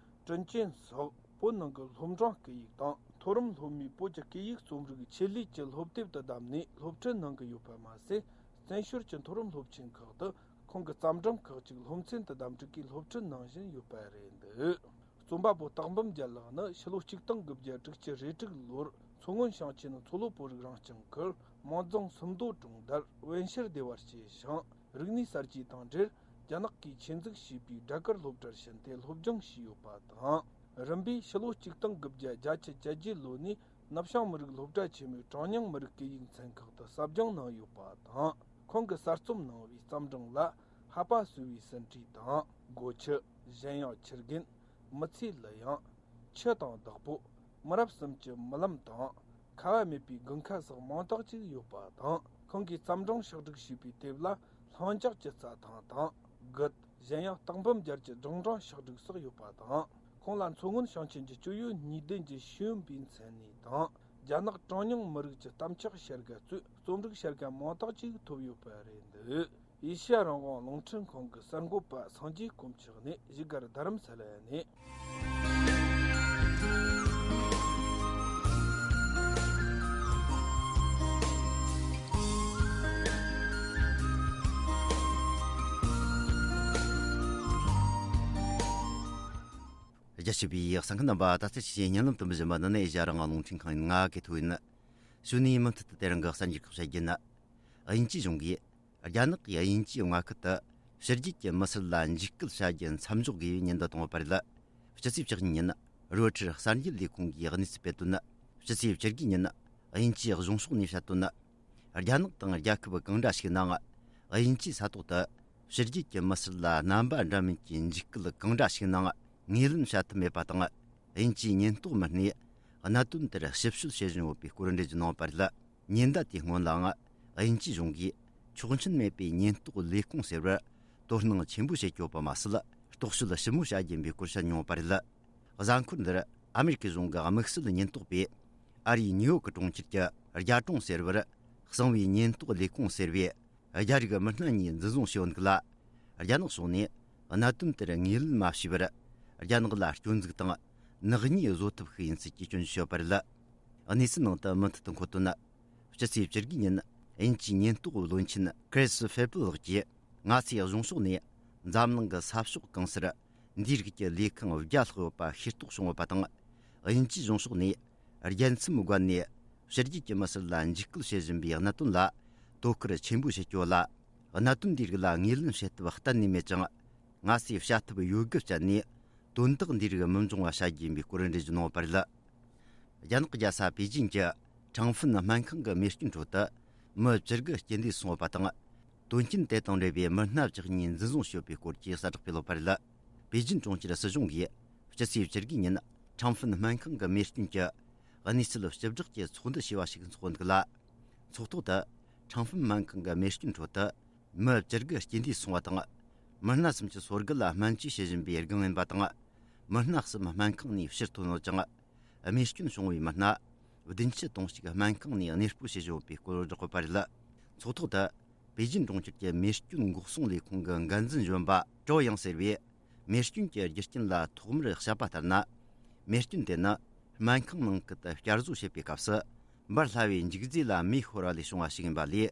དྲིན་ཅན་སོགས་བོད་ནང་གི་སློབ་འབྲིང་སྐད་ཡིག་དང་། མཐོ་རིམ་སློབ་མའི་བོད་ཀྱི་སྐད་ཡིག་རྩོམ་རིག་ཆེད་ལས་ཀྱི་སློབ་དེབ་ཏུ་བདམས་ནས་སློབ་ཁྲིད་གནང་གི་ཡོད་པ་མ་ཟད། བཙན་བྱོལ་གྱི་མཐོ་རིམ་སློབ་ཆེན་ཁག་ཏུ་ཁོང་གི་བརྩམས་སྒྲུང་ཁག་ཅིག་སློབ་ཚན་དུ་བདམས་སྒྲིག་གིས་སློབ་ཁྲིད་གནང་བཞིན་ཡོད་པ་རེད་འདུག། རྩོམ་པ་པོ་སྟག་འབུམ་རྒྱལ་ལགས་ནི་ཕྱི་ལོ་ཆིག་སྟོང་དགུ་བརྒྱ་དྲུག་ཅུ་རེ་དྲུག་ལོར་མཚོ་སྔོན་ཞིང་ཆེན་མཚོ་ལྷོ་བོད་རིགས་རང་སྐྱོང་ཁུལ་མོན་རྫོང་སུམ་མདོ་གྲོང་རྡལ་བན་ཤེར་སྡེ་བར་སྐྱེས་ཤིང་། རིག་གནས་གསར་བརྗེ་དང་འབྲེལ་རྒྱ་ནག་གིས་ཆེད་འཛུགས་བྱས་པའི་སྦྲ་གུར་སློབ་གྲྭར་ཕྱིན་ཏེ་སློབ་སྦྱོང་བྱས་ཡོད་པ་དང་། རིམ་པས་ཕྱི་ལོ་ཆིག་སྟོང་དགུ་བརྒྱ་བརྒྱད་ཅུ་གྱ་བརྒྱད་ལོ་ནས་ནུབ་བྱང་མི་རིགས་སློབ་གྲྭ་ཆེན་མོའི་གྲངས་ཉུང་མི་རིགས་སྐད་ཡིག་ཚན་ཁག་ཏུ་ཟབ་སྦྱོང་གནང་ཡོད་པ་དང་། ཁོང་གིས་གསར་རྩོམ་གནང་བའི་བརྩམས་སྒྲུང་ལ་ཧ་པ་སོ་བའི་ཟིན་བྲིས་དང་། སྒོ་ཁྱི། གཞན་ཡང་ཁྱི་རྒན། མི་ཚེའི་གླུ་དབྱངས། ཆུ་དང་བདག་པོ། མི་རབས་གསུམ་གྱི་རྨི་ལམ་དང་། ཁ་བ་མེད་པའི་དགུན་ཁ་སོགས་མང་དག་ཅིག་ཡོད་པ་དང་། ཁོང་གིས་བརྩམས་སྒྲུང་ཕྱག་བསྒྲིགས་བྱས་པའི་དེབ་ལ་ལྷིང་འཇགས་ཀྱི་རྩྭ་ཐང་དང་། རྒུད། གཞན་ཡང་སྟག་འབུམ་རྒྱལ་གྱི་སྒྲུང་སྦྲང་ཕྱག་བསྒྲིགས་སོགས་ཡོད་པ་དང་། ཁོང་ལ་མཚོ་སྔོན་ཞིང་ཆེན་གྱི་སྤྱི་ཡོངས་གཉིས་ལྡན་གྱི་ཤེས་ཡོན་པའི་མཚན་གནས་དང་། རྒྱ་ནག་གྲངས་ཉུང་མི་རིགས་ཀྱི་གཏམ་ཕྱོགས་བྱ་དགའ་གཙོས་རྩོམ་རིག་བྱ་དགའ་མང་དག་ཅིག་ཐོབ་ཡོད་པ་རེད་འདུག། ཨེ་ཤ་ཡ་རང་དབང་རླུང་འཕྲིན་ཁང་གི་གསར་འགོད་པ་སངས་རྒྱས་དཀོན་མཆོག་ནས། བཞུགས་སྒར་རྡ་རམ་ས་ལ་ནས། རྒྱ་ཆེ་བའི་གསན་མཁན་རྣམ་པ། ད་ལྟ་ཕྱི་ཉིན་ལམ་དུ་འབུལ་བཞིན་པ་འདི་ནི་ཨེ་ཤ་ཡ་རང་དབང་རླུང་འཕྲིན་ཁང་ཡིན། ང་གི་ཐོ་ཡིན། གཞུག་ནས་མུ་མཐུད་དུ་དེ་རིང་གི་གསར་འགྱུར་ཁག་བཤད་རྒྱུ་ནི། དབྱིན་ཇིའི་གཞུང་གིས་རྒྱ་ནག་གིས་དབྱིན་ཇིའི་མངའ་ཁུལ་དུ་ཕྱི་རྒྱལ་གྱི་མི་སེར་ལ་འཇིགས་སྐུལ་བྱ་རྒྱུ་མཚམས་འཇོག་དགོས་པའི་ཉེན་བརྡ་བཏང་ཡོད་པ་རེད། སྤྱི་ཚེས་བཅུ་གཉིས་ཉིན་རོའི་ཊར་གསར་འགྱུར་ལས་ཁུངས་ཀྱིས་གནས་ཚུལ་སྤེལ་དོན། སྤྱི་ཚེས་བཅུ་དགུ་ཉིན་དབྱིན་ཇིའི་གཞུང་ཕྱོགས་ནས་བཤད་དོན། རྒྱ་ནག་དང་རྒྱལ་ཁབ་གང་འདྲ་ཞིག་ནང་། དབྱིན་ཇིའི་ས་ཐོག་ཏུ་ཕྱི་རྒྱལ་གྱི་མི་སེར་ལ་རྣམ་པ་འདྲ་མིན་གྱི་འཇིགས་སྐུལ་གང་འདྲ་ཞིག་ནང་ངོས་ལེན་བྱ་ཐུབ་མེད་པ་དང་། དབྱིན་ཇིའི་ཉེན་རྟོག་མི་སྣས་གནད་དོན་དེར་ཞིབ་དཔྱོད་བྱེད་བཞིན་ཡོད་པའི་སྐོར་འགྲེལ་བརྗོད་གནང་བ་རེད། ཉེན་བརྡ་དེའི་སྔོན་ལའང་། དབྱིན་ཇིའི་གཞུང་གིས་ཆོག་མཆན་མེད་པའི་ཉེན་རྟོག་ལས་ཁུངས་ཟེར་བར་དོ་སྣང་ཆེན་པོ་བྱེད་ཀྱི་ཡོད་པ་མ་ཟད། རྟོག་དཔྱོད་ཞིབ་མོ་བྱ་རྒྱུ་ཡིན་པའི་སྐོར་བཤད་མྱོང་བ་རེད། གཟའ་འཁོར་འདིར་ཨ་མེ་རི་ཀའི་གཞུང་གི་དམིགས་བསལ་ཉེན་རྟོག་པས་ཨ་རིའི་ནིའུ་ཡོག་གྲོང་ཁྱེར་གྱི་རྒྱ་གྲོང་ཟེར་བར་གསང་བའི་ཉེན་རྟོག་ལས་ཁུངས་ཟེར་བའི་རྒྱ་རིགས་མི་སྣ་གཉིས་འཛིན་བཟུང་བྱས་ཡོད་འདུག་ལ། རྒྱ་ནག་ཕྱོགས་ནས་གནད་དོན་དེར་ངོས་ལེན་མ་བྱས་པར། རྒྱ་ནག་ལ་སྐྱོན་འཛུགས་དང་ནག་ཉེས་བཟོ་ཐབས་ཤིག་ཡིན་ཚུལ་གྱི་སྐྱོན་བརྗོད་བྱས་ཡོད་པ་རེད། གནས་ཚུལ་ནང་དུ་མུ་མཐུད་དུ་འཁོད་དོན། སྤྱི་ཚེས་བཅུ་དགུ་ཉིན་དབྱིན་ཇིའི་ཉེན་རྟོག་བློན་ཆེན་ཁྲིས་ཧྥེ་པི་ལགས་ཀྱིས། ང་ཚོའི་གཞུང་ཕྱོགས་ནས་འཛམ་གླིང་གི་ས་ཕྱོགས་གང་སར་འདིའི་རིགས་ཀྱི་ལས་ཁུངས་བརྒྱ་ལྷག་ཡོད་པ་ཤེས་རྟོགས་བྱུང་ཡོད་པ་དང་། དབྱིན་ཇིའི་གཞུང་ཕྱོགས་ནས་རྒྱལ་མཚམས་བརྒལ་ནས་ཕྱི་རྒྱལ་གྱི་མི་སེར་ལ་འཇིགས་སྐུལ་བྱེད་བཞིན་པའི་གནད་དོན་ལ་དོ་ཁུར་ཆེན་པོ་བྱེད་ཀྱི་ཡོད་ལ། གནད་དོན་འདིའི་རིགས་ལ་ངོས་ལེན་བྱེད་ཐབས་གཏན་ནས་མེད་ཅིང་། ང་ཚོས་བྱ་ཐབས་ཡོད་དགུ་སྤྱད་ནས་དོན་དག་འདིའི་རིགས་མི་འབྱུང་བ་བྱ་རྒྱུ་ཡིན་པའི་སྐོར་འགྲེལ་བརྗོད་གནང་ཡོད་པ་རེད། རྒྱ་ནག་རྒྱལ་ས་པེ་ཅིན་གྱི་ཁྲང་ཧྥུན་སྨན་ཁང་གི་རྨས་སྐྱོན་ཁྲོད་དུ་མི་བཅུ་དགུ་རྐྱེན་འདས་སོང་བ་དང་། དོན་རྐྱེན་དེ་དང་འབྲེལ་བའི་མི་སྣ་བཅུ་གཉིས་འཛིན་བཟུང་བྱས་ཡོད་པའི་སྐོར་གྱི་གསལ་བསྒྲགས་སྤེལ་ཡོད་པ་རེད། པེ་ཅིན་གྲོང་ཁྱེར་སྲིད་གཞུང་གིས་སྤྱི་ཚེས་བཅུ་དགུ་ཉིན་ཁྲང་ཧྥུན་སྨན་ཁང་གི་རྨས་སྐྱོན་གྱི་གནས་ཚུལ་ཞིབ་བསྒྲགས་ཀྱི་ཚོགས་འདུ་ཞེས་པ་ཞིག་འཚོགས་འདུག་ལ། ཚོགས་ཐོག་ཏུ་ཁྲང་ཧྥུན་སྨན་ཁང་གི་རྨས་སྐྱོན་ཁྲོད་དུ་མི་བཅུ་དགུ་རྐྱེན་འདས་སོང་བ་དང་། མི་སྣ་གསུམ་གྱི་སོ་དགུ་ལ་སྨན་བཅོས་བྱེད་བཞིན་པའི་སྒང་ཡིན་པ་དང་། མི་སྣ་གསུམ་སྨན་ཁང་ནས་ཕྱིར་ཐོན་ཡོད་ཅིང་། རྨས་སྐྱོན་བྱུང་བའི་མི་སྣ་བདུན་ཅུ་དོན་གཅིག་སྨན་ཁང་ནས་གནས་སྤོ་བྱེད་བཞིན་ཡོད་པའི་སྐོར་བསྒྲགས་ཡོད་པ་རེད། ཚོགས་ཐོག་ཏུ་པེ་ཅིན་གྲོང་ཁྱེར་གྱི་རྨས་སྐྱོན་འགོག་སྲུང་ལས་ཁུངས་ཀྱི་འགན་འཛིན་གཞོན་པ་ཀྲོ་ཡང་ཟེར་བས། རྨས་སྐྱོན་གྱི་རྒྱུ་རྐྱེན་ལ་ཐོག་མར་བཤད་པ་ལྟར་ན། རྨས་སྐྱོན་དེ་ནི་སྨན་ཁང་ནང་ཁུལ་དུ་བསྐྱར་བཟོ་བྱེད་པའི་སྐབས་སུ་འབར་སླ་བའི་འཇིག་རྫས་ལ་མེ་ཤོར་བ་ལས་བྱུང་བ་ཞིག་ཡིན་པ་ལས།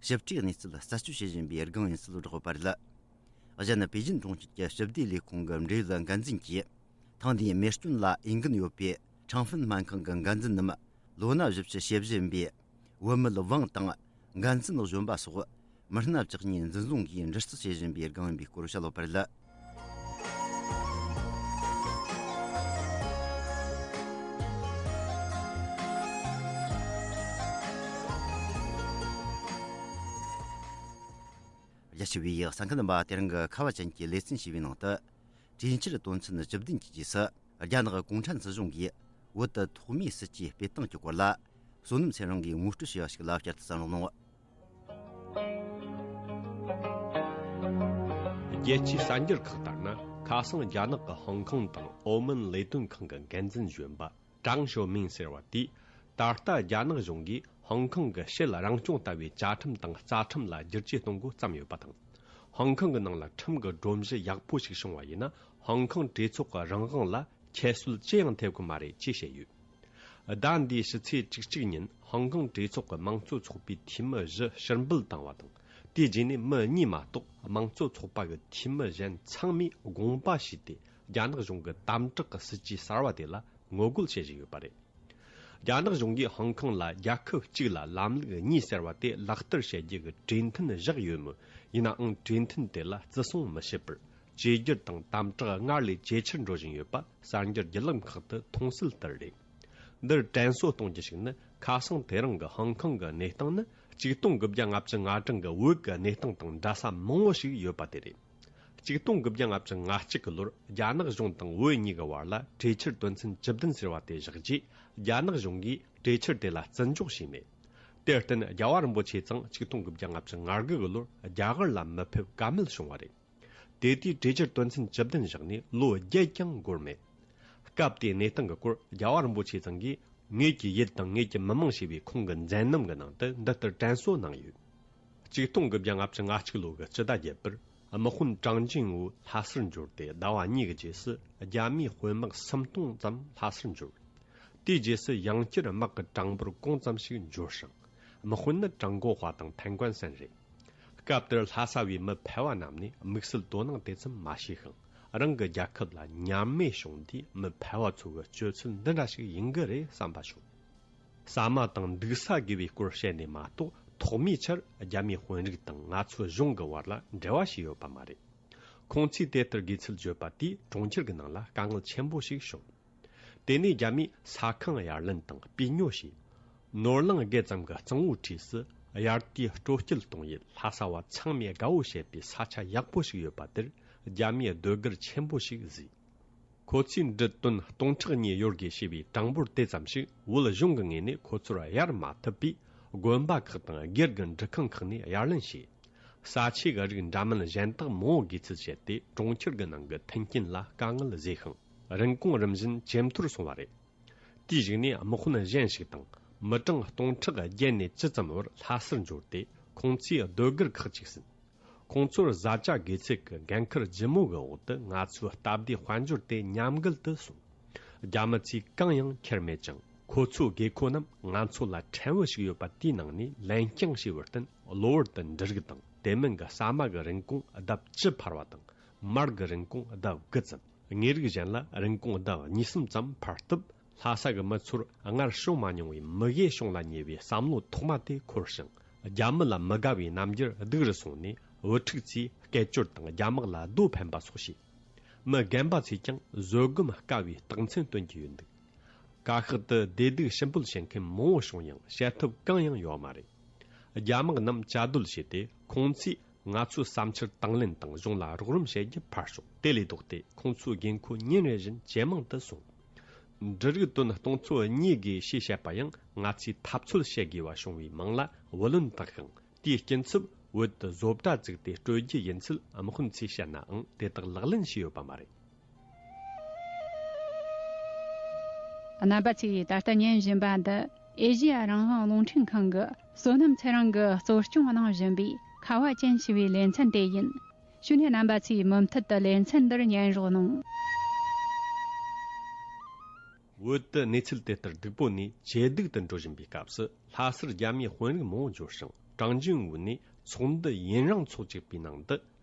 ཞིབ་ཕྲའི་གནས་ཚུལ་རྩད་གཅོད་བྱེད་བཞིན་པའི་སྒང་ཡིན་ཚུལ་བསྒྲགས་ཡོད་པ་རེད། གཞན། པེ་ཅིན་གྲོང་ཁྱེར་གྱི་སྤྱི་བདེ་ལས་ཁུངས་ཀྱི་འབྲེལ་ཡོད་འགན་འཛིན་གྱིས། ཐེངས་འདིའི་རྨས་སྐྱོན་ལ་འོས་འགན་ཡོད་པའི་ཁྲང་ཧྥུན་སྨན་ཁང་གི་འགན་འཛིན་རྣམས་ལོ་ན་བཞི་བཅུ་ཞེ་བཞི་ཡིན་པའི་བུད་མེད་ཝང་དང་འགན་འཛིན་གཞོན་པ་སོགས་མི་སྣ་བཅུ་གཉིས་འཛིན་བཟུང་གིས་འདྲི་རྩད་བྱེད་བཞིན་པའི་སྒང་ཡིན་པའི་སྐོར་བཤད་ཡོད་པ་རེད། རྒྱ་ཆེ་བའི་གསན་མཁན་རྣམ་པ། དེ་རིང་གི་ཁ་བ་ཅན་གྱི་ལེ་ཚན་ཞེས་པའི་ནང་དུ། གྲོས་འཆར་དོན་ཚན་བཅུ་བདུན་གྱི་རྗེས་སུ། རྒྱ་ནག་གུང་ཁྲན་སྲིད་གཞུང་གིས་བོད་དུ་ཐོག་མའི་སྲིད་ཇུས་སྤེལ་སྟངས་ཀྱི་སྐོར་ལ། བསོད་ནམས་ཚེ་རིང་གིས་ངོ་སྤྲོད་བྱས་པ་ཞིག་ལ་བསྐྱར་དུ་གསན་རོགས་གནང་། རྒྱལ་སྤྱིའི་གསར་འགྱུར་ཁག་ལྟར་ན། ཁ་སང་རྒྱ་ནག་གི་ཧོང་ཀོང་དང་ཨོ་མན་ལས་དོན་ཁང་གི་འགན་འཛིན་གཞོན་པ་ཀྲང་ཞོ་མིང་ཟེར་བ་དེས། ད་ལྟ་རྒྱ་ནག་གཞུང་གིས་ཧོང་ཀོང་གི་ཕྱེད་རང་སྐྱོང་ལྟ་བུའི་བཅའ་ཁྲིམས་དང་རྩ་ཁྲིམས་ལ་བསྒྱུར་བཅོས་གཏོང་འགོ་བརྩམས་ཡོད་པ་དང་། ཧོང་ཀོང་གི་ནང་ལ་ཁྲིམས་ཀྱི་སྒྲོམ་གཞི་ཡག་པོ་ཞིག་བྱུང་བ་ཡིན་ན། ཧོང་ཀོང་གྲོས་ཚོགས་ཀྱི་རང་དབང་ལ་ཁྱད་གསོད་ཅི་ཡང་ཐེབས་ཀྱི་མ་རེད་ཅེས་བཤད་ཡོད། ཟླ་འདིའི་ཕྱི་ཚེས་བཅུ་གཅིག་ཉིན་ཧོང་ཀོང་གྲོས་ཚོགས་ཀྱི་དམངས་གཙོ་ཚོགས་པའི་འཐུས་མི་བཞི་ཕྱིར་འབུད་བཏང་བ་དང་། དེའི་རྗེས་ནས་མི་གཉིས་མ་གཏོགས་དམངས་གཙོ་ཚོགས་པ་གི་འཐུས་མི་གཞན་ཚང་མས་དགོངས་པ་ཞུས་ཏེ། རྒྱ་ནག་གཞུང་གི་དམ་དྲག་གི་སྲིད་ཇུས་གསར་བ་དེ་ལ་ངོ་རྒོལ་བྱེད་བཞིན་ཡོད་པ་རེད། རྒྱ་ནག་གཞུང་གིས་ཧོང་ཀོང་ལ་རྒྱལ་ཁབ་གཅིག་ལ་ལམ་ལུགས་གཉིས་ཟེར་བ་དེ་ལག་བསྟར་བྱེད་རྒྱུ་གི་གྲོས་མཐུན་བཞག་ཡོད་མོད། ཡིན་ནའང་གྲོས་མཐུན་དེ་ལ་བརྩི་སྲུང་མི་བྱེད་པར། བཅོས་བསྒྱུར་དང་དམ་དྲག་སྔར་ལས་ཇེ་ཆེར་འགྲོ་བཞིན་ཡོད་པ་གསར་འགྱུར་བརྒྱུད་ལམ་ཁག་ཏུ་མཐོང་གསལ་ལྟར་རེད། འདིར་དྲན་གསོ་གཏོང་རྒྱུ་ཞིག་ནི། ཁ་སང་དེ་རིང་གི་ཧོང་ཀོང་གི་གནས་སྟངས་ནི། ཆིག་སྟོང་དགུ་བརྒྱ་ལྔ་བཅུ་ང་གྲངས་ཀྱི་བོད་ཀྱི་གནས་སྟངས་དང་འདྲ་ས་མང་བོ་ཞིག་ཡོད་པ་དེ་རེད། ཆིག་སྟོང་དགུ་བརྒྱ་ལྔ་བཅུ་ང་གཅིག་གི་ལོར་རྒྱ་ནག་གཞུང་དང་བོད་གཉིས་ཀྱི་བར་ལ་གྲོས་འཆར་དོན་ཚན་བཅུ་བདུན་ཟེར་བ་དེ་བཞག་རྗེས། རྒྱ་ནག་གཞུང་གིས་གྲོས་འཆར་དེ་ལ་བརྩི་འཇོག་བྱས་མེད། དེར་བརྟེན་རྒྱལ་བ་རིན་པོ་ཆེ་ཚང་ཆིག་སྟོང་དགུ་བརྒྱ་ལྔ་བཅུ་ང་དགུ་གི་ལོར་རྒྱ་གར་ལ་མི་ཕེབས་ཀ་མེད་བྱུང་བ་རེད། དེ་དུས་གྲོས་འཆར་དོན་ཚན་བཅུ་བདུན་བཞག་ནས་ལོ་བརྒྱད་ཀྱང་འགོར་མེད། སྐབས་དེའི་གནས་སྟངས་ཀྱི་སྐོར་རྒྱལ་བ་རིན་པོ་ཆེ་ཚང་གིས། ངེད་ཀྱི་ཡུལ་དང་ངེད་ཀྱི་མི་མང་ཞེས་པའི་ཁོང་གི་མཛད་རྣམ་གྱི་ནང་དུ་འདི་ལྟར་དྲན་གསོ་གནང་ཡོད། ཆིག་སྟོང་དགུ་བརྒྱ་ལྔ་བཅུ་ང་གཅིག་ལོ་གི་སྤྱི་ཟླ་བརྒྱད་པར་དམག་དཔོན་ཀྲང་ཅིན་ཝུ་ལྷ་སར་འབྱོར་ཏེ་ཟླ་བ་གཉིས་ཀྱི་རྗེས་སུ་རྒྱ་མིའི་དཔོན་དམག་སུམ་སྟོང་ཙམ་ལྷ་སར་འབྱོར། དེའི་རྗེས་སུ་ཡང་བསྐྱར་དམག་གི་གྲངས་འབོར་གང་ཙམ་ཞིག་འབྱོར་ཞིང་། དམག་དཔོན་ནི་ཀྲང་གོ་ཧྭ་དང་ཐན་ཀོན་སན་རེད། སྐབས་དེར་ལྷ་ས་བའི་མི་ཕལ་བ་རྣམས་ནས་དམིགས་བསལ་དོ་སྣང་དེ་ཙམ་མ་བྱས་ཤིང་། རང་གི་རྒྱལ་ཁབ་ལ་ཉམས་དམས་བྱུང་དུས་མི་ཕལ་བ་ཚོ་གི་སྤྱོད་ཚུལ་འདི་འདྲ་ཞིག་ཡིན་གྱི་རེད་བསམ་པ་བྱུང་། ཟ་མ་དང་འདུག་ས་དགོས་པའི་སྐོར་བཤད་ནས་མ་གཏོགས། ཐོག་མའི་ཆར་རྒྱ་མིའི་དཔོན་རིགས་དང་ང་ཚོའི་གཞུང་གི་བར་ལ་འབྲེལ་བ་ཞིག་ཡོད་པ་མ་རེད། ཁོང་ཚོས་དེ་ལྟར་དགོས་ཚུལ་བརྗོད་པ་དེས་གྲོང་ཁྱེར་གྱི་ནང་ལ་དཀའ་ངལ་ཆེན་པོ་ཞིག་བྱུང་། དེ་ནས་རྒྱ་མིས་ས་ཁང་གཡར་ལེན་དང་སྤུས་ཉོ་བྱས། ནོར་གླིང་བརྒལ་ཙམ་གྱི་གཙང་བོའི་འཁྲིས་སུ་དབྱར་དུས་སྤྲོ་སྐྱིད་གཏོང་ཡུལ་ལྷ་ས་བ་ཚང་མས་དགའ་བོ་བྱེད་པའི་ས་ཆ་ཡག་པོ་ཞིག་ཡོད་པ་དེར་རྒྱ་མིས་ཟློས་གར་ཆེན་པོ་ཞིག་གཟིགས། ཁོ་ཚོས་འབྲུ་ཏོན་སྟོང་ཕྲག་གཉིས་ཡོད་དགོས་ཞེས་པའི་གྲངས་འབོར་དེ་ཙམ་ཞིག་བོད་གཞུང་གི་ངོས་ནས་ཁོ་ཚོར་གཡར་མ་ཐུབ་པས། དགོན་པ་ཁག་དང་སྒེར་གྱི་འབྲུ་ཁང་ཁག་ནས་གཡར་ལེན་བྱས། ས་ཆའི་རིགས་འདྲ་མིན་གཞན་དག་མང་བོ་དགོས་ཚུལ་བཤད་དེ། གྲོང་ཁྱེར་གྱི་ནང་གི་མཐུན་རྐྱེན་ལ་དཀའ་ངལ་བཟོས་ཤིང་། རིན་གོང་རིམ་བཞིན་ཇེ་མཐོར་སོང་བ་རེད། དེའི་གཞུག་ནས་དམག་དཔོན་གཞན་ཞིག་དང་། མི་གྲངས་སྟོང་ཕྲག་བརྒྱད་ནས་བཅུ་ཙམ་བར་ལྷ་སར་འབྱོར་ཏེ། ཁོང་ཚོས་ཟློས་གར་ཁག་ཅིག་ཟིན། ཁོང་ཚོར་བཟའ་བཅའ་དགོས་ཚད་ཀྱི་འགན་ཁུར་ལྗིད་མོ་གི་འོག་ཏུ། ང་ཚོའི་སྟབས་བདེ་དཔལ་འབྱོར་དེ་ཉམས་རྒུད་དུ་སོང་། རྒྱ་མི་ཚོས་གང་ཡང་ཁྱེར་མེད་ཅིང་། ཁོ་ཚོའི་དགོས་མཁོ་རྣམས་ང་ཚོ་ལ་ཕྲན་བུ་ཞིག་ཡོད་པ་དེའི་ནང་ནས་ལེན་རྐྱང་བྱས་པར་བརྟེན། གློ་བུར་དུ་འབྲུ་རིགས་དང་དེ་མིན་གྱི་ཟ་མ་གི་རིན་གོང་ལྡབ་བཅུ་འཕར་བ་དང་། མར་གྱི་རིན་གོང་ལྡབ་དགུ་ཙམ། དངོས་རིགས་གཞན་ལ་རིན་གོང་ལྡབ་གཉིས་གསུམ་ཙམ་འཕར་སྟབས། ལྷ་ས་གི་མི་ཚོར་སྔར་བྱུང་མ་མྱོང་བའི་མི་དགེ་བྱུང་ལ་ཉེ་བའི་བསམ་བློ་ཐོག་མ་དེ་འཁོར་ཞིང་། རྒྱ་མི་ལ་མི་དགའ་བའི་རྣམ་འགྱུར་སྡུག་རུ་སོང་ནས། བུ་ཕྲུག་ཚོས་སྐད་ཅོར་དང་རྒྱ་དམག་ལ་རྡོ་འཕེན་པ་སོགས་བྱས། མི་རྒན་པ་ཚོས་ཀྱང་བཟོད་སྒོམ་དཀའ་བའི་རྟགས་མཚན་སྟོན་གྱི་ཡོད་འདུག། བཀའ་ཤག་ཏུ་བདེ་སྡུག་ཞུ་འབོད་བྱེད་མཁན་མང་བོ་བྱུང་ཡང་བྱེད་ཐབས་གང་ཡང་ཡོད་མ་རེད། རྒྱ་དམག་རྣམས་བཅའ་སྡོད་བྱས་ཏེ། ཁོང་ཚོས་ང་ཚོའི་བསམ་འཆར་དང་ལེན་དང་གཞུང་ལ་རོགས་རམ་བྱེད་རྒྱུ་ཕར་ཞོག། དེ་ལས་ལྡོག་སྟེ་ཁོང་ཚོའི་དགོས་མཁོ་ཉིན་རེ་བཞིན་ཇེ་མང་དུ་སོང་། འབྲུ་རིགས་ཏོན་སྟོང་ཚོ་གཉིས་དགོས་ཞེས་བཤད་པ་ཡང་། ང་ཚོས་འཐབ་རྩོད་བྱེད་དགོས་པ་བྱུང་བའི་མིང་ལ་བུ་ལོན་བཏགས་ཤིང་། དེའི་སྐྱིན་ཚབ་བོད་དུ་བཟོ་གྲྭ་བཙུགས་ཏེ་སྤྲོད་རྒྱུ་ཡིན་ཚུལ་དམག་དཔོན་ཚོས་བཤད་ནའང་། དེ་དག་ལག་ལེན་བྱས་ཡོད་པ་མ་རེད། རྣམ་པ་ཚོས་ད་ལྟ་ཉན་བཞིན་པ་འདི། ཨེ་ཤེ་ཡ་རང་དབང་རླུང་འཕྲིན་ཁང་གི་བསོད་ནམས་ཚེ་རིང་གིས་གཙོ་སྐྱོང་གནང་བཞིན་པའི་ཁ་བ་ཅན་ཞེས་པའི་ལེ་ཚན་དེ་ཡིན། བྱས་ནས་རྣམ་པ་ཚོས་མུ་མཐུད་དུ་ལེ་ཚན་འདིར་ཉན་རོགས་གནང་། བོད་དུ་གནས་ཚུལ་དེ་ལྟར་སྡུག་པོ་ནས་ཇེ་སྡུག་ཏུ་འགྲོ་བཞིན་པའི་སྐབས་སུ། ལྷ་སར་རྒྱ་མིའི་དཔོན་རིགས་མང་བོ་འབྱོར་ཞིང་། ཀྲང་ཅིན་ཝུ་ནས་ཚོགས་འདུ་ཡུན་རིང་ཚོགས་བཅུག་པའི་ནང་དུ།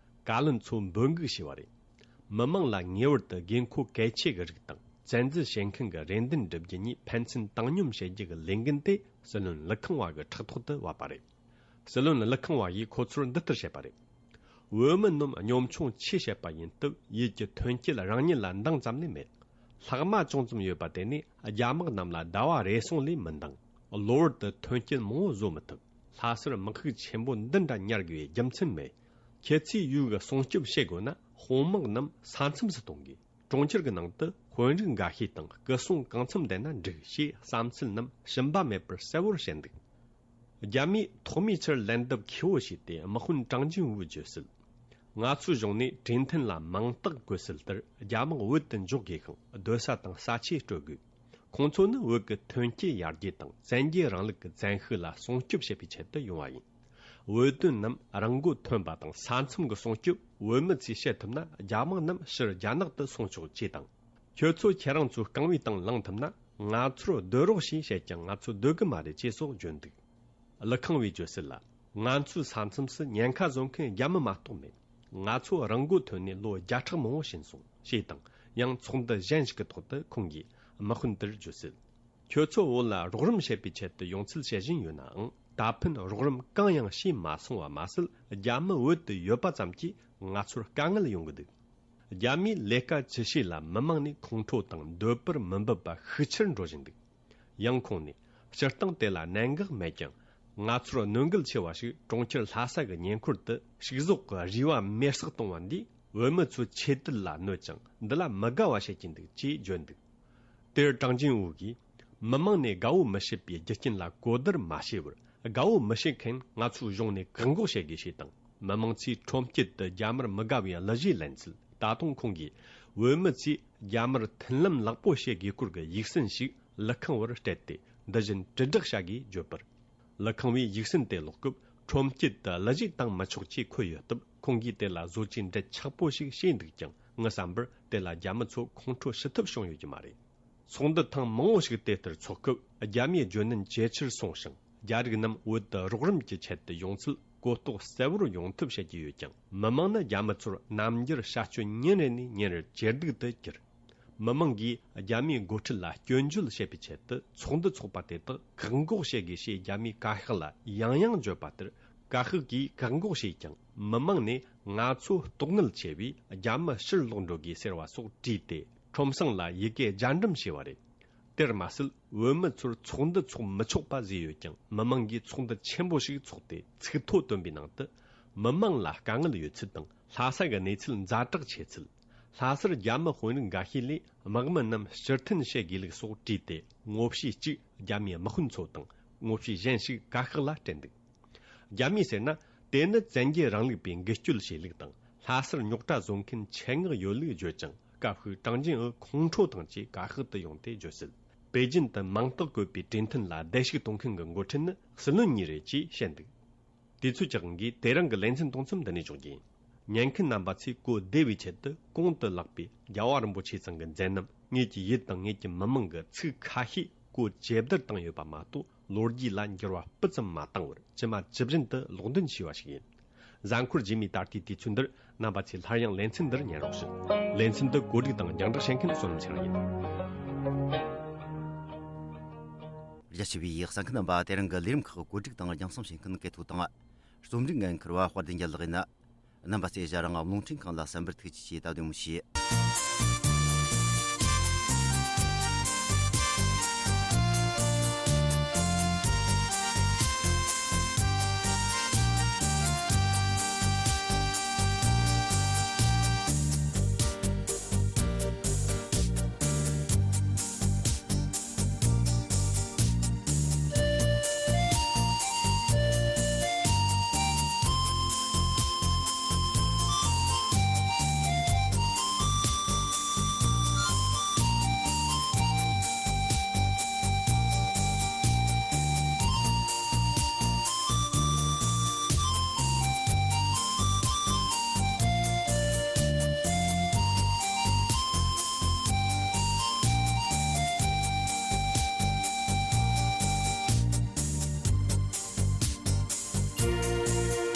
བཀའ་བློན་ཚོ་འབོད་འགུག་བྱས་པ་རེད། མི་མང་ལ་ངེས་པར་དུ་དགོས་མཁོ་གལ་ཆེ་གི་རིགས་དང་། བཙན་འཛུལ་བྱེད་མཁན་གྱི་རེ་འདུན་སྒྲུབ་རྒྱུ་གཉིས་ཕན་ཚུན་བཏང་སྙོམས་བྱེད་རྒྱུ་གི་ལས་འགན་དེ་སྲིད་བློན་ཀླུ་ཁང་བ་གི་ཕྲག་ཐོག་ཏུ་བབས་པ་རེད། སྲིད་བློན་ཀླུ་ཁང་བ་ཡིས་ཁོ་ཚོར་འདི་ལྟར་བཤད་པ་རེད། བོད་མི་རྣམས་གཉོམ་ཆུང་ཆེ་བྱེད་པ་ཡིན་སྟབས། ཡུལ་གྱི་ཐོན་སྐྱེད་རང་ཉིད་ལ་འདང་ཙམ་ནས་མེད། ལྷག་མ་ཅུང་ཙམ་ཡོད་པ་དེ་ནི་རྒྱ་དམག་རྣམས་ལ་ཟླ་བ་རེ་ཟུང་ལས་མི་འདང་། གློ་བུར་དུ་ཐོན་སྐྱེད་མང་བོ་བཟོ་མི་ཐུབ། ལྷ་སར་དམག་ཤུགས་ཆེན་པོ་འདི་འདྲ་ཉར་དགོས་པའི་རྒྱུ་མཚན་མེད། ཁྱེད་ཚོས་ཡུལ་གྱི་སྲུང་སྐྱོབ་བྱེད་དགོས་ན། དཔུང་དམག་རྣམས་ས་མཚམས་སུ་གཏོང་དགོས། གྲོང་ཁྱེར་གྱི་ནང་དུ་དཔོན་རིགས་འགའ་ཤས་དང་སྐུ་སྲུང་གང་འཚམ་བསྡད་ན་འགྲིག་ཞེས་བསམ་ཚུལ་རྣམས་ཞུམ་པ་མེད་པར་གསལ་བོར་བཤད་འདུག། རྒྱ་མིས་ཐོག་མའི་ཆར་ལན་འདེབས་མཁས་པོ་བྱས་ཏེ། དམག་དཔོན་ཀྲང་ཅིན་ཝུས་བརྗོད་གསལ། ང་ཚོའི་གཞུང་ནས་གྲོས་མཐུན་ལ་མིང་རྟགས་བཀོད་གསལ་ལྟར། རྒྱ་དམག་བོད་དུ་འཇོག་དགོས་ཤིང་། སྡོད་ས་དང་ས་ཆས་སྤྲོད་དགོས། ཁོང་ཚོ་ནི་བོད་ཀྱི་ཐོན་སྐྱེད་ཡར་རྒྱས་དང་བཙན་རྒྱལ་རིང་ལུགས་ཀྱི་བཙན་ཤེད་ལ་སྲུང་སྐྱོབ་བྱེད་པའི་ཆེད་དུ་ཡོང་བ་ཡིན། བོད་དོན་རྣམས་རང་མགོ་ཐོན་པ་དང་ས་མཚམས་ཀྱི་སྲུང་སྐྱོབ་བོད་མི་ཚོས་བྱེད་ཐུབ་ན། རྒྱ་དམག་རྣམས་ཕྱིར་རྒྱ་ནག་ཏུ་སོང་ཆོག་ཅེས་དང་། ཁྱོད་ཚོ་ཁྱེད་རང་ཚོའི་རྐང་བའི་སྟེང་ལངས་ཐུབ་ན། ང་ཚོར་སྡོད་རོགས་ཞེས་བཤད་ཀྱང་། ང་ཚོ་སྡོད་གི་མ་རེད་ཅེས་སོགས་བརྗོད་འདུག། ལི་ཁང་བས་བརྗོད་གསལ་ལ། ང་ཚོའི་ས་མཚམས་སུ་ཉེན་ཁ་བཟོ་མཁན་རྒྱ་མི་མ་གཏོགས་མེད། ང་ཚོ་རང་མགོ་ཐོན་ནས་ལོ་བརྒྱ་ཕྲག་མང་པོ་ཕྱིན་སོང་ཞེས་དང་། ཡང་ཚོགས་འདུ་གཞན་ཞིག་གི་ཐོག་ཏུ་ཁོང་གིས་དམག་དཔོན་དེར་བརྗོད་གསལ། ཁྱོད་ཚོ་བོད་ལ་རོགས་རམ་བྱེད་པའི་ཆེད་དུ་ཡོང་ཚུལ་བཤད་བཞིན་ཡོད་ནའང་། ད་ཕན་རོགས་རམ་གང་ཡང་བྱས་མ་སོང་བ་མ་ཟད། རྒྱ་མི་བོད་དུ་ཡོད་པ་ཙམ་གྱིས་ང་ཚོར་དཀའ་ངལ་ཡོང་གི་འདུག། རྒྱ་མིས་ལས་ཀ་ཅི་བྱས་ལ་མི་མང་ནས་ཁོང་ཁྲོ་དང་འདོད་པར་མི་འབབ་པ་ཤུགས་ཆེར་འགྲོ་བཞིན་འདུག། ཡང་ཁོང་ནས། སྤྱིར་བཏང་དེ་ལ་གནད་འགག་མེད་ཀྱང་། ང་ཚོར་གནོད་འགེལ་ཆེ་བ་ཞིག་གྲོང་ཁྱེར་ལྷ་ས་གི་ཉེ་འཁོར་དུ་ཕྱུགས་ཟོག་གི་རུས་པ་མེར་སྲེག་གཏོང་བ་འདིས་བོད་མི་ཚོའི་ཆོས་དད་ལ་གནོད་ཅིང་། འདི་ལ་མི་དགའ་བ་བྱེད་ཀྱིན་འདུག་ཅེས་བརྗོད་འདུག། དེར་ཀྲང་ཅིན་ཝུ་གིས། མི་མང་ནས་དགའ་བོ་མི་བྱེད་པའི་རྒྱུ་རྐྱེན་ལ་གོ་བསྡུར་མ་བྱས་པར། དགའ་བོ་མི་བྱེད་མཁན་ང་ཚོའི་གཞུང་ནས་བཀག་འགོག་བྱེད་དགོས་ཞེས་དང་། མི་མང་ཚོས་ཁྲོམ་དཀྱིལ་དུ་རྒྱ་དམར་མི་དགའ་བའི་གླུ་གཞས་ལེན་ཚུལ། ད་དུང་ཁོང་གིས། བོད་མི་ཚོས་རྒྱ་དམར་མཐུན་ལམ་ལེགས་པོ་བྱེད་དགོས་སྐོར་གྱི་ཡིག་ཟིན་ཞིག་ལི་ཁང་བར་སྤྲད་དེ། འདི་བཞིན་དྲིལ་བསྒྲགས་བྱ་དགོས་བརྗོད་པར། ལི་ཁང་བས་ཡིག་ཟིན་དེ་ཀློག་སྐབས། ཁྲོམ་དཀྱིལ་དུ་གླུ་གཞས་བཏང་མི་ཆོག་ཅེས་འཁོད་ཡོད་སྟབས། ཁོང་གིས་དེ་ལ་བཟོ་བཅོས་འབྲེལ་ཆགས་པོ་ཞིག་བྱས་འདུག་ཀྱང་། ངའི་བསམ་པར་དེ་ལ་རྒྱ་མི་ཚོ་ཁོང་ཁྲོ་ཞི་ཐབས་བྱུང་ཡོད་ཀྱི་མ་རེད། ཚོགས་འདུ་ཐེངས་མང་བོ་ཞིག་དེ་ལྟར་འཚོགས་སྐབས། རྒྱ་མིའི་བརྗོད་ནན་ཇེ་ཆེར་སོང་ཞིང་། རྒྱ་རིགས་རྣམས་བོད་དུ་རོགས་རམ་གྱི་ཆེད་དུ་ཡོང་ཚུལ་གོ་རྟོགས་གསལ་བོར་ཡོང་ཐབས་བྱེད་ཀྱི་ཡོད་ཀྱང་། མི་མང་ནི་རྒྱ་མི་ཚོར་རྣམ་འགྱུར་བྱ་སྤྱོད་ཉིན་རེ་ནས་ཉིན་རེར་ཇེ་སྡུག་ཏུ་གྱུར། མི་མང་གིས་རྒྱ་མིའི་འགོ་ཁྲིད་ལ་སྐྱོན་བརྗོད་བྱེད་པའི་ཆེད་དུ་ཚོགས་འདུ་འཚོགས་པ་དེ་དག་བཀག་འགོག་བྱེད་དགོས་ཞེས་རྒྱ་མིའི་བཀའ་ཤག་ལ་ཡང་ཡང་བརྗོད་པ་ལྟར། བཀའ་ཤག་གིས་བཀག་འགོག་བྱས་ཀྱང་། མི་མང་ནས་ང་ཚོ་ལྟོགས་ནད་ཆེ་བས་རྒྱ་མི་ཕྱིར་ལོག་འགྲོ་དགོས་ཟེར་བ་སོགས་བྲིས་ཏེ། ཁྲོམ་སྲང་ལ་ཡི་གེ་རྒྱ་འགྲེམས་བྱས་པ་རེད། དེར་མ་ཟད། བོད་མི་ཚོར་ཚོགས་འདུ་འཚོགས་མི་ཆོག་པ་བཟོས་ཡོད་ཀྱང་། མི་མང་གིས་ཚོགས་འདུ་ཆེན་པོ་ཞིག་འཚོགས་ཏེ། ཚིག་ཐོ་བཏོན་པའི་ནང་དུ། མི་མང་ལ་དཀའ་ངལ་ཡོད་ཚུལ་དང་། ལྷ་ས་གི་གནས་ཚུལ་ཛ་དྲག་ཆེ་ཚུལ། ལྷ་སར་རྒྱ་མི་དཔོན་རིགས་འགའ་ཤས་ལས་དམག་མི་རྣམས་ཕྱིར་འཐེན་བྱེད་དགོས་ལུགས་སོགས་བྲིས་ཏེ། ངོ་བཤུས་གཅིག་རྒྱ་མིའི་དམག་དཔོན་ཚོ་དང་། ངོ་བཤུས་གཞན་ཞིག་བཀའ་ཤག་ལ་སྤྲད་འདུག། རྒྱ་མིས་ཟེར་ན། དེ་ནི་བཙན་རྒྱལ་རིང་ལུགས་པས་འགུལ་སྐྱོད་བྱས་ལུགས་དང་། ལྷ་སར་རྙོག་དྲ་བཟོ་མཁན་ཆེད་མངགས་ཡོད་ལུགས་བརྗོད་ཅིང་། སྐབས་ཤིག་ཀྲང་ཅིན་ཝུ་ཁོང་ཁྲོ་དང་བཅས་བཀའ་ཤག་ཏུ་ཡོང་སྟེ་བརྗོད་གསལ། པེ་ཅིན་དུ་མིང་རྟགས་བཀོད་པའི་གྲོས་མཐུན་ལ་བརྡལ་བཤིག་གཏོང་མཁན་གྱི་འགོ་ཁྲིད་ནི་སྲིད་བློན་གཉིས་རེད་ཅེས་བཤད་འདུག། དུས་ཚོད་ཀྱི་དབང་གིས་དེ་རིང་གི་ལེ་ཚན་དོན་ཚན་འདི་ནས་འཇོག་རྒྱུ་ཡིན། ཉན་མཁན་རྣམ་པ་ཚོས་གོ་བདེ་བའི་ཆེད་དུ་གོང་དུ་ལགས་པའི་རྒྱལ་བ་རིན་པོ་ཆེ་ཚང་གི་མཛད་རྣམ། ངེད་ཀྱི་ཡུལ་དང་ངེད་ཀྱི་མི་མང་གི་ཚིག་ཁ་ཤས་གོ་ཇེ་བསྡུར་བཏང་ཡོད་པ་མ་གཏོགས། ལོ་རྒྱུས་ལ་འགྱུར་བ་སྤུ་ཙམ་མ་བཏང་བར་ཇི་མ་ཇི་བཞིན་དུ་ལོག་འདོན་བྱས་པ་ཞིག་ཡིན། གཟའ་འཁོར་རྗེས་མའི་ད་ལྟའི་དུས་ཚོད་འདིར་རྣམ་པ་ཚོས་སླར་ཡང་ལེ་ཚན་འདིར་ཉན་རོགས་ཞུ། ལེ་ཚན་འདི་གོ་སྒྲིག་དང་རྒྱང་བསྒྲགས་བྱེད་མཁན་བསོད་ནམས་ཚེ་རིང་ཡིན། རྒྱ་ཆེ་བའི་གསན་མཁན་རྣམ་པ། དེ་རིང་གི་ལས་རིམ་ཁག་གོ་སྒྲིག་དང་རྒྱང་སྲིང་བྱེད་མཁན་སྐལ་ཐོ་དང་། རྩོམ་སྒྲིག་འགན་འཁུར་བ་དཔལ་ལྡན་རྒྱལ་ལགས་ཡིན། རྣམ་པ་ཚོས་ཞལ་རང་རླུང་འཕྲིན་ཁང་ལ་གསན་པར་ཐུགས་རྗེ་ཆེ། ད་བདེ་མོ་བྱོས།